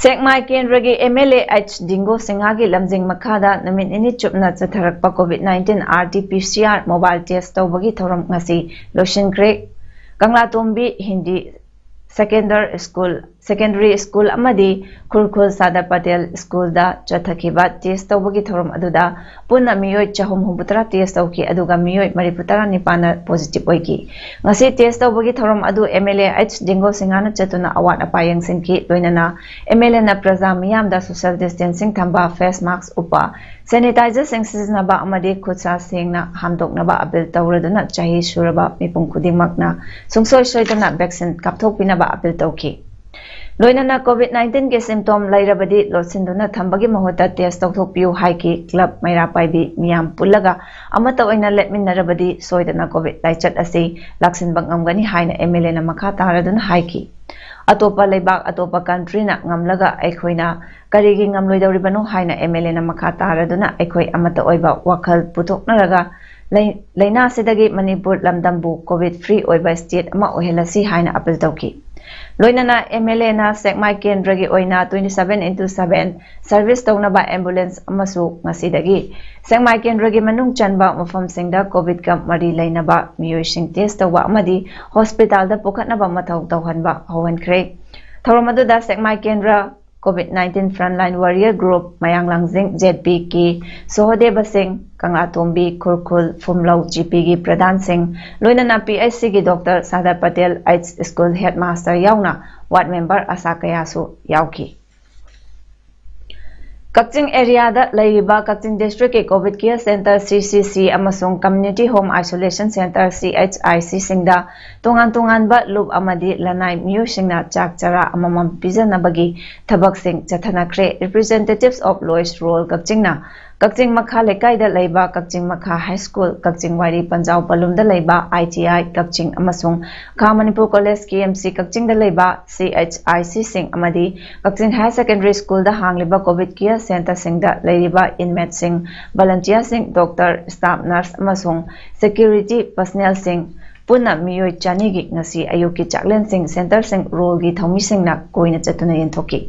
ꯁꯦꯛꯃꯥꯏ ꯀꯦꯟꯗ꯭ꯔꯒꯤ M L A H Dingo ꯁꯤꯡꯍꯒꯤ ꯂꯝꯖꯤꯡ ꯃꯈꯥꯗ ꯅꯨꯃꯤꯠ ꯅꯤꯅꯤ ꯆꯨꯞꯅ ꯆꯠꯊꯔꯛꯄ covid nineteen R T P C R mobile test ꯇꯧꯕꯒꯤ ꯊꯧꯔꯝ ꯉꯁꯤ ꯂꯣꯏꯁꯤꯟꯈ꯭ꯔꯦ꯫ ꯀꯪꯂꯥꯇꯣꯝꯕꯤ Hindi secondary school, secondary school ꯑꯃꯗꯤ ꯈꯨꯔꯈꯨꯜ ꯁꯥꯔꯗꯥꯔ ꯄꯇꯦꯜ ꯁ꯭ꯀꯨꯜꯗ ꯆꯠꯊꯈꯤꯕ ꯇꯦꯁ ꯇꯧꯕꯒꯤ ꯊꯧꯔꯝ ꯑꯗꯨꯗ ꯄꯨꯟꯅ ꯃꯤꯑꯣꯏ ꯆꯍꯨꯝ ꯍꯨꯝꯐꯨꯇꯔꯥ ꯇꯦꯁ ꯇꯧꯈꯤ, ꯑꯗꯨꯒ ꯃꯤꯑꯣꯏ ꯃꯔꯤꯐꯨꯇꯔꯥ ꯅꯤꯄꯥꯟꯅ ꯄꯣꯖꯤꯇꯤꯚ ꯑꯣꯏꯈꯤ꯫ ꯉꯁꯤ ꯇꯦꯁ ꯇꯧꯕꯒꯤ ꯊꯧꯔꯝ ꯑꯗꯨ ꯑꯦꯝ ꯑꯦꯜ ꯑꯦ ꯑꯩꯆ ꯗꯤꯡꯒꯣ ꯁꯤꯡꯍꯅ ꯆꯠꯇꯨꯅ ꯑꯋꯥꯠ ꯑꯄꯥ ꯌꯦꯡꯁꯤꯟꯈꯤ꯫ ꯂꯣꯏꯅꯅ ꯑꯦꯝ ꯑꯦꯜ ꯑꯦꯅ ꯄ꯭ꯔꯖꯥ ꯃꯤꯌꯥꯝꯗ ꯁꯣꯁꯤꯌꯦꯜ ꯗꯤꯁꯇꯦꯟꯁꯤꯡ ꯊꯝꯕ, ꯐꯦꯁ ꯃꯥꯛꯁ ꯎꯞꯄ, ꯁꯦꯅꯤꯇꯥꯏꯖꯔꯁꯤꯡ ꯁꯤꯖꯤꯟꯅꯕ ꯑꯃꯗꯤ ꯈꯨꯠ ꯁꯥ ꯁꯦꯡꯅ ꯍꯥꯝꯗꯣꯛꯅꯕ ꯑꯄꯤꯜ ꯇꯧꯔꯗꯨꯅ ꯆꯍꯤ ꯁꯨꯔꯕ ꯃꯤꯄꯨꯝ ꯈꯨꯗꯤꯡꯃꯛꯅ ꯁꯨꯡꯁꯣꯏ ꯁꯣꯏꯗꯅ ꯚꯦꯛꯁꯤꯟ ꯀꯥꯞꯊꯣꯛꯄꯤꯅꯕ ꯑꯄꯤꯜ ꯇꯧꯈꯤ꯫ ꯂꯣꯏꯅꯅ ꯀꯣꯚꯤꯗ ꯅꯥꯏꯟꯇꯤꯟꯒꯤ ꯁꯤꯝꯇꯣꯝ ꯂꯩꯔꯕꯗꯤ ꯂꯣꯠꯁꯤꯟꯗꯨꯅ ꯊꯝꯕꯒꯤ ꯃꯍꯨꯠꯇ ꯇꯦꯁ ꯇꯧꯊꯣꯛꯄꯤꯌꯨ ꯍꯥꯏꯈꯤ꯫ ꯀ꯭ꯂꯕ, ꯃꯩꯔꯥ ꯄꯥꯏꯕꯤ ꯃꯤꯌꯥꯝ ꯄꯨꯜꯂꯒ ꯑꯃꯠꯇ ꯑꯣꯏꯅ ꯂꯦꯞꯃꯤꯟꯅꯔꯕꯗꯤ ꯁꯣꯏꯗꯅ ꯀꯣꯚꯤꯗ ꯂꯥꯏꯆꯠ ꯑꯁꯤ ꯂꯥꯛꯁꯤꯟꯕ ꯉꯝꯒꯅꯤ ꯍꯥꯏꯅ ꯑꯦꯝ ꯑꯦꯜ ꯑꯦꯅ ꯃꯈꯥ ꯇꯥꯔꯗꯨꯅ ꯍꯥꯏꯈꯤ꯫ ꯑꯇꯣꯞꯄ ꯂꯩꯕꯥꯛ, ꯑꯇꯣꯞꯄ ꯀꯟꯇ꯭ꯔꯤꯅ ꯉꯝꯂꯒ ꯑꯩꯈꯣꯏꯅ ꯀꯔꯤꯒꯤ ꯉꯝꯂꯣꯏꯗꯧꯔꯤꯕꯅꯣ ꯍꯥꯏꯅ ꯑꯦꯝ ꯑꯦꯜ ꯑꯦꯅ ꯃꯈꯥ ꯇꯥꯔꯗꯨꯅ ꯑꯩꯈꯣꯏ ꯑꯃꯠꯇ ꯑꯣꯏꯕ ꯋꯥꯈꯜ ꯄꯨꯊꯣꯛꯅꯔꯒ ꯂꯩ-, ꯂꯥꯏꯅꯥꯁꯤꯗꯒꯤ ꯃꯅꯤꯄꯨꯔ ꯂꯝꯗꯝꯕꯨ ꯀꯣꯚꯤꯗ ꯐ꯭ꯔꯤ ꯑꯣꯏꯕ ꯁ꯭ꯇꯦꯠ ꯑꯃ ꯑꯣꯏꯍꯜꯂꯁꯤ ꯍꯥꯏꯅ ꯑꯄꯤꯜ ꯇꯧꯈꯤ꯫ ꯂꯣꯏꯅꯅ MLAꯅ ꯁꯦꯛꯃꯥꯏ ꯀꯦꯟꯗ꯭ꯔꯒꯤ ꯑꯣꯏꯅ twenty seven into seven service ꯇꯧꯅꯕ ambulance ꯑꯃꯁꯨ ꯉꯁꯤꯗꯒꯤ ꯁꯦꯛꯃꯥꯏ ꯀꯦꯟꯗ꯭ꯔꯒꯤ ꯃꯅꯨꯡ ꯆꯟꯕ ꯃꯐꯝꯁꯤꯡꯗ COVIDꯀ ꯃꯔꯤ ꯂꯩꯅꯕ ꯃꯤꯑꯣꯏꯁꯤꯡ test ꯇꯧꯕ ꯑꯃꯗꯤ hospitalꯗ ꯄꯨꯈꯠꯅꯕ ꯃꯊꯧ ꯇꯧꯍꯟꯕ ꯍꯧꯍꯟꯈ꯭ꯔꯦ꯫ ꯊꯧꯔꯝ ꯑꯗꯨꯗ ꯁꯦꯛꯃꯥꯏ ꯀꯦꯟꯗ꯭ꯔ COVID nineteen Frontline Warrior Group, ꯃꯌꯥꯡ ꯂꯥꯡꯖꯤꯡ ZPꯒꯤ ꯁꯣꯍꯗꯦꯕ ꯁꯤꯡ, ꯀꯪꯂꯥꯇꯣꯝꯕꯤ, ꯈꯨꯔꯈꯨꯜ, ꯐꯨꯝꯂꯧ GPꯒꯤ ꯄ꯭ꯔꯙꯥꯟꯁꯤꯡ, ꯂꯣꯏꯅꯅ PHCꯒꯤ Doctor ꯁꯥꯗꯔ Patel AIDS School Headmaster ꯌꯥꯎꯅ ward member, ꯑꯁꯥ ꯀꯌꯥꯁꯨ ꯌꯥꯎꯈꯤ꯫ ꯀꯛꯆꯤꯡ areaꯗ ꯂꯩꯔꯤꯕ ꯀꯛꯆꯤꯡ districtꯀꯤ COVID Care Center, CCC, ꯑꯃꯁꯨꯡ Community Home Isolation Center, CHICꯁꯤꯡꯗ ꯇꯣꯉꯥꯟ ꯇꯣꯉꯥꯟꯕ ꯂꯨꯞ ꯑꯃꯗꯤ ꯂꯅꯥꯏ ꯃꯤꯑꯣꯏꯁꯤꯡꯅ ꯆꯥꯛ ꯆꯔꯥ ꯑꯃꯃꯝ ꯄꯤꯖꯅꯕꯒꯤ ꯊꯕꯛꯁꯤꯡ ꯆꯠꯊꯅꯈ꯭ꯔꯦ꯫ Representatives of Lois Rural ꯀꯛꯆꯤꯡꯅ ꯀꯛꯆꯤꯡ ꯃꯈꯥ ꯂꯩꯀꯥꯏꯗ ꯂꯩꯕ ꯀꯛꯆꯤꯡ ꯃꯈꯥ High School, ꯀꯛꯆꯤꯡ ꯋꯥꯏꯔꯤ ꯄꯟꯖꯥꯎ ꯄꯂꯨꯝꯗ ꯂꯩꯕ ITI ꯀꯛꯆꯤꯡ ꯑꯃꯁꯨꯡ ꯈꯥ ꯃꯅꯤꯄꯨꯔ College, KMC ꯀꯛꯆꯤꯡꯗ ꯂꯩꯕ CHICꯁꯤꯡ ꯑꯃꯗꯤ ꯀꯛꯆꯤꯡ Higher Secondary Schoolꯗ ꯍꯥꯡꯂꯤꯕ COVID Care Centreꯁꯤꯡꯗ ꯂꯩꯔꯤꯕ inmateꯁꯤꯡ, volunteerꯁꯤꯡ, doctor, staff nurse ꯑꯃꯁꯨꯡ security personnelꯁꯤꯡ ꯄꯨꯟꯅ ꯃꯤꯑꯣꯏ ꯆꯅꯤꯒꯤ ꯉꯁꯤ ꯑꯌꯨꯛꯀꯤ ꯆꯥꯛꯂꯦꯟꯁꯤꯡ centreꯁꯤꯡ ruleꯒꯤ ꯊꯧꯃꯤꯁꯤꯡꯅ ꯀꯣꯏꯅ ꯆꯠꯇꯨꯅ ꯌꯦꯟꯊꯣꯛꯈꯤ꯫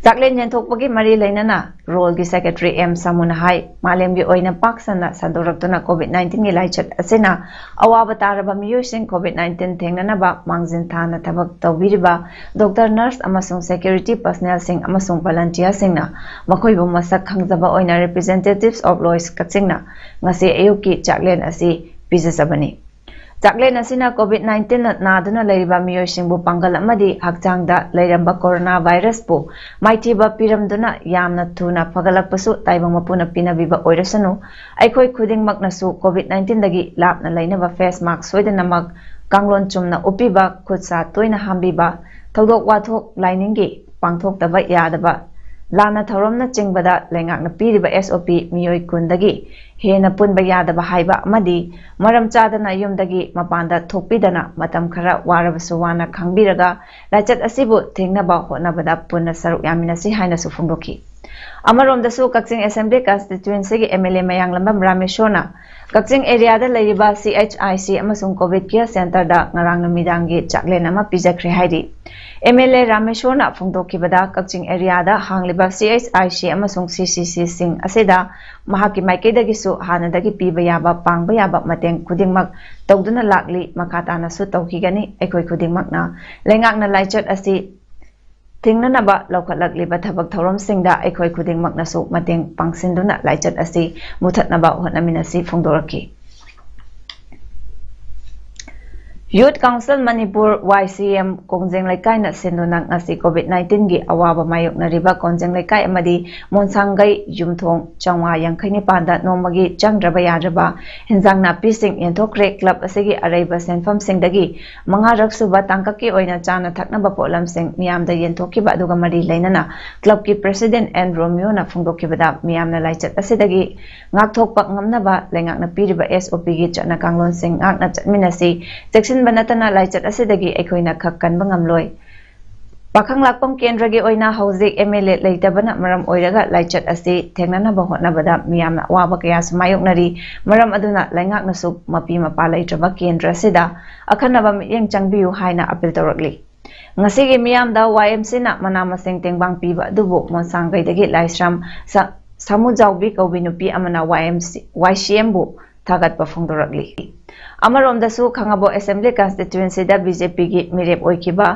ꯆꯥꯛꯂꯦꯟ ꯌꯦꯟꯊꯣꯛꯄꯒꯤ ꯃꯔꯤ ꯂꯩꯅꯅ ruleꯒꯤ secretary M ꯁꯥꯃꯨꯅ ꯍꯥꯏ, ꯃꯥꯂꯦꯝꯒꯤ ꯑꯣꯏꯅ ꯄꯥꯛ ꯁꯟꯅ ꯁꯟꯗꯣꯔꯛꯇꯨꯅ COVID nineteenꯒꯤ ꯂꯥꯏꯆꯠ ꯑꯁꯤꯅ ꯑꯋꯥꯕ ꯇꯥꯔꯕ ꯃꯤꯑꯣꯏꯁꯤꯡ COVID nineteen ꯊꯦꯡꯅꯅꯕ ꯃꯥꯡꯖꯤꯟ ꯊꯥꯅ ꯊꯕꯛ ꯇꯧꯕꯤꯔꯤꯕ doctor, nurse ꯑꯃꯁꯨꯡ security personnelꯁꯤꯡ ꯑꯃꯁꯨꯡ volunteerꯁꯤꯡꯅ ꯃꯈꯣꯏꯕꯨ ꯃꯁꯛ ꯈꯪꯖꯕ ꯑꯣꯏꯅ Representatives of Lois ꯀꯛꯆꯤꯡꯅ ꯉꯁꯤ ꯑꯌꯨꯛꯀꯤ ꯆꯥꯛꯂꯦꯟ ꯑꯁꯤ ꯄꯤꯖꯖꯕꯅꯤ꯫ ꯆꯥꯛꯂꯦꯟ ꯑꯁꯤꯅ COVID nineteenꯅ ꯅꯥꯗꯨꯅ ꯂꯩꯔꯤꯕ ꯃꯤꯑꯣꯏꯁꯤꯡꯕꯨ ꯄꯥꯡꯒꯜ ꯑꯃꯗꯤ ꯍꯛꯆꯥꯡꯗ ꯂꯩꯔꯝꯕ corona virusꯄꯨ ꯃꯥꯏꯊꯤꯕ ꯄꯤꯔꯝꯗꯨꯅ ꯌꯥꯝꯅ ꯊꯨꯅ ꯐꯒꯠꯂꯛꯄꯁꯨ ꯇꯥꯏꯕꯪ ꯃꯄꯨꯅ ꯄꯤꯅꯕꯤꯕ ꯑꯣꯏꯔꯁꯅꯨ꯫ ꯑꯩꯈꯣꯏ ꯈꯨꯗꯤꯡꯃꯛꯅꯁꯨ COVID nineteenꯗꯒꯤ ꯂꯥꯞꯅ ꯂꯩꯅꯕ face mask ꯁꯣꯏꯗꯅꯃꯛ, ꯀꯥꯡꯂꯣꯟ ꯆꯨꯝꯅ ꯎꯞꯄꯤꯕ, ꯈꯨꯠ ꯁꯥ ꯇꯣꯏꯅ ꯍꯥꯝꯕꯤꯕ, ꯊꯧꯗꯣꯛ ꯋꯥꯊꯣꯛ ꯂꯥꯏꯅꯤꯡꯒꯤ ꯄꯥꯡꯊꯣꯛꯇꯕ ꯌꯥꯗꯕ ꯂꯥꯟꯅ ꯊꯧꯔꯝꯅꯆꯤꯡꯕꯗ ꯂꯩꯉꯥꯛꯅ ꯄꯤꯔꯤꯕ SOP ꯃꯤꯑꯣꯏ ꯀꯨꯟꯗꯒꯤ ꯍꯦꯟꯅ ꯄꯨꯟꯕ ꯌꯥꯗꯕ ꯍꯥꯏꯕ ꯑꯃꯗꯤ ꯃꯔꯝ ꯆꯥꯗꯅ ꯌꯨꯝꯗꯒꯤ ꯃꯄꯥꯟꯗ ꯊꯣꯛꯄꯤꯗꯅ ꯃꯇꯝ ꯈꯔ ꯋꯥꯔꯕꯁꯨ ꯋꯥꯅ ꯈꯥꯡꯕꯤꯔꯒ ꯂꯥꯏꯆꯠ ꯑꯁꯤꯕꯨ ꯊꯤꯡꯅꯕ ꯍꯣꯠꯅꯕꯗ ꯄꯨꯟꯅ ꯁꯔꯨꯛ ꯌꯥꯃꯤꯟꯅꯁꯤ ꯍꯥꯏꯅꯁꯨ ꯐꯣꯡꯗꯣꯛꯈꯤ꯫ ꯑꯃꯔꯣꯝꯗꯁꯨ ꯀꯛꯆꯤꯡ assembly ꯀꯟꯁꯇꯤꯇ꯭ꯋꯦꯟꯁꯤꯒꯤ M L A Mayanglambam ꯔꯥꯃꯦꯁꯣꯔꯅ ꯀꯛꯆꯤꯡ ꯑꯦꯔꯤꯌꯥꯗ ꯂꯩꯔꯤꯕ ꯁꯤ ꯑꯩꯆ ꯑꯥꯏ ꯁꯤ ꯑꯃꯁꯨꯡ ꯀꯣꯚꯤꯗ ꯀꯤꯌꯔ ꯁꯦꯟꯇꯔꯗ ꯉꯔꯥꯡ ꯅꯨꯃꯤꯗꯥꯡꯒꯤ ꯆꯥꯛꯂꯦꯟ ꯑꯃ ꯄꯤꯖꯈ꯭ꯔꯦ ꯍꯥꯏꯔꯤ꯫ ꯑꯦꯝ ꯑꯦꯜ ꯑꯦ ꯔꯥꯃꯦꯁꯣꯔꯅ ꯐꯣꯡꯗꯣꯛꯈꯤꯕꯗ ꯀꯛꯆꯤꯡ ꯑꯦꯔꯤꯌꯥꯗ ꯍꯥꯡꯂꯤꯕ ꯁꯤ ꯑꯩꯆ ꯑꯥꯏ ꯁꯤ ꯑꯃꯁꯨꯡ ꯁꯤ ꯁꯤ ꯁꯤꯁꯤꯡ ꯑꯁꯤꯗ ꯃꯍꯥꯛꯀꯤ ꯃꯥꯏꯀꯩꯗꯒꯤꯁꯨ ꯍꯥꯟꯅꯗꯒꯤ ꯄꯤꯕ ꯌꯥꯕ ꯄꯥꯡꯕ ꯌꯥꯕ ꯃꯇꯦꯡ ꯈꯨꯗꯤꯡꯃꯛ ꯇꯧꯗꯨꯅ ꯂꯥꯛꯂꯤ꯫ ꯃꯈꯥ ꯇꯥꯅꯁꯨ ꯇꯧꯈꯤꯒꯅꯤ꯫ ꯑꯩꯈꯣꯏ ꯈꯨꯗꯤꯡꯃꯛꯅ ꯂꯩꯉꯥꯛꯅ ꯂꯥꯏꯆꯠ ꯑꯁꯤ ꯊꯤꯡꯅꯅꯕ ꯂꯧꯈꯠꯂꯛꯂꯤꯕ ꯊꯕꯛ ꯊꯧꯔꯝꯁꯤꯡꯗ ꯑꯩꯈꯣꯏ ꯈꯨꯗꯤꯡꯃꯛꯅꯁꯨ ꯃꯇꯦꯡ ꯄꯥꯡꯁꯤꯟꯗꯨꯅ ꯂꯥꯏꯆꯠ ꯑꯁꯤ ꯃꯨꯊꯠꯅꯕ ꯍꯣꯠꯅꯃꯤꯟꯅꯁꯤ ꯐꯣꯡꯗꯣꯔꯛꯈꯤ꯫ Youth Council Manipur, ꯋꯥꯏ ꯁꯤ ꯑꯦꯝ, ꯀꯣꯡꯖꯦꯡ ꯂꯩꯀꯥꯏꯅ ꯁꯤꯟꯗꯨꯅ ꯉꯁꯤ ꯀꯣꯚꯤꯗ ꯅꯥꯏꯟꯇꯤꯟꯒꯤ ꯑꯋꯥꯕ ꯃꯥꯌꯣꯛꯅꯔꯤꯕ ꯀꯣꯡꯖꯦꯡ ꯂꯩꯀꯥꯏ ꯑꯃꯗꯤ ꯃꯣꯟꯁꯥꯡꯒꯩ ꯌꯨꯝꯊꯣꯡ ꯆꯥꯝꯃꯉꯥ ꯌꯥꯡꯈꯩ ꯅꯤꯄꯥꯟꯗ ꯅꯣꯡꯃꯒꯤ ꯆꯪꯗ꯭ꯔꯕ ꯌꯥꯗ꯭ꯔꯕ ꯍꯤꯟꯖꯥꯡ ꯅꯥꯄꯤꯁꯤꯡ ꯌꯦꯟꯊꯣꯛꯈ꯭ꯔꯦ꯫ ꯀ꯭ꯂꯕ ꯑꯁꯤꯒꯤ ꯑꯔꯩꯕ ꯁꯦꯟꯐꯝꯁꯤꯡꯗꯒꯤ ꯃꯉꯥꯔꯛ ꯁꯨꯕ ꯇꯥꯡꯀꯛꯀꯤ ꯑꯣꯏꯅ ꯆꯥꯅ ꯊꯛꯅꯕ ꯄꯣꯠꯂꯝꯁꯤꯡ ꯃꯤꯌꯥꯝꯗ ꯌꯦꯟꯊꯣꯛꯈꯤꯕ ꯑꯗꯨꯒ ꯃꯔꯤ ꯂꯩꯅꯅ ꯀ꯭ꯂꯕꯀꯤ ꯄ꯭ꯔꯦꯁꯤꯗꯦꯟꯠ ꯑꯦꯟ ꯔꯣꯃꯤꯌꯣꯅ ꯐꯣꯡꯗꯣꯛꯈꯤꯕꯗ, ꯃꯤꯌꯥꯝꯅ ꯂꯥꯏꯆꯠ ꯑꯁꯤꯗꯒꯤ ꯉꯥꯛꯊꯣꯛꯄ ꯉꯝꯅꯕ ꯂꯩꯉꯥꯛꯅ ꯄꯤꯔꯤꯕ ꯑꯦꯁ ꯑꯣ ꯄꯤꯒꯤ ꯆꯠꯅ ꯀꯥꯡꯂꯣꯟꯁꯤꯡ ꯉꯥꯛꯅ ꯆꯠꯃꯤꯟꯅꯁꯤ꯫ ꯆꯦꯛꯁꯤꯟꯕ ꯅꯠꯇꯅ ꯂꯥꯏꯆꯠ ꯑꯁꯤꯗꯒꯤ ꯑꯩꯈꯣꯏꯅ ꯈꯛ ꯀꯟꯕ ꯉꯝꯂꯣꯏ꯫ ꯄꯥꯈꯪ ꯂꯥꯛꯄꯝ ꯀꯦꯟꯗ꯭ꯔꯒꯤ ꯑꯣꯏꯅ ꯍꯧꯖꯤꯛ ꯑꯦꯝ ꯑꯦꯜ ꯑꯦ ꯂꯩꯇꯕꯅ ꯃꯔꯝ ꯑꯣꯏꯔꯒ ꯂꯥꯏꯆꯠ ꯑꯁꯤ ꯊꯦꯡꯅꯅꯕ ꯍꯣꯠꯅꯕꯗ ꯃꯤꯌꯥꯝꯅ ꯑꯋꯥꯕ ꯀꯌꯥꯁꯨ ꯃꯥꯌꯣꯛꯅꯔꯤ꯫ ꯃꯔꯝ ꯑꯗꯨꯅ ꯂꯩꯉꯥꯛꯅꯁꯨ ꯃꯄꯤ ꯃꯄꯥ ꯂꯩꯇ꯭ꯔꯕ ꯀꯦꯟꯗ꯭ꯔ ꯑꯁꯤꯗ ꯑꯈꯟꯅꯕ ꯃꯤꯠꯌꯦꯡ ꯆꯪꯕꯤꯌꯨ ꯍꯥꯏꯅ ꯑꯄꯤꯜ ꯇꯧꯔꯛꯂꯤ꯫ ꯉꯁꯤꯒꯤ ꯃꯤꯌꯥꯝꯗ ꯋꯥꯏ ꯑꯦꯝ ꯁꯤꯅ ꯃꯅꯥ ꯃꯁꯤꯡ ꯇꯦꯡꯕꯥꯡ ꯄꯤꯕ ꯑꯗꯨꯕꯨ ꯃꯣꯟꯁꯥꯡꯒꯩꯗꯒꯤ ꯂꯥꯏꯁ꯭ꯔꯝ ꯁ-, ꯁꯥꯃꯨꯖꯥꯎꯕꯤ ꯀꯧꯕꯤ ꯅꯨꯄꯤ ꯑꯃꯅ ꯋꯥꯏ ꯑꯦꯝ ꯁꯤ, ꯋꯥꯏ ꯁꯤ ꯑꯦꯝꯕꯨ ꯊꯥꯒꯠꯄ ꯐꯣꯡꯗꯣꯔꯛꯂꯤ꯫ ꯑꯃꯔꯣꯝꯗꯁꯨ ꯈꯥꯉꯕꯣꯛ ꯑꯦꯁꯦꯝꯕ꯭ꯂꯤ ꯀꯟꯁꯇꯤꯇ꯭ꯋꯦꯟꯁꯤꯗ ꯕꯤ ꯖꯦ ꯄꯤꯒꯤ ꯃꯤꯔꯦꯞ ꯑꯣꯏꯈꯤꯕ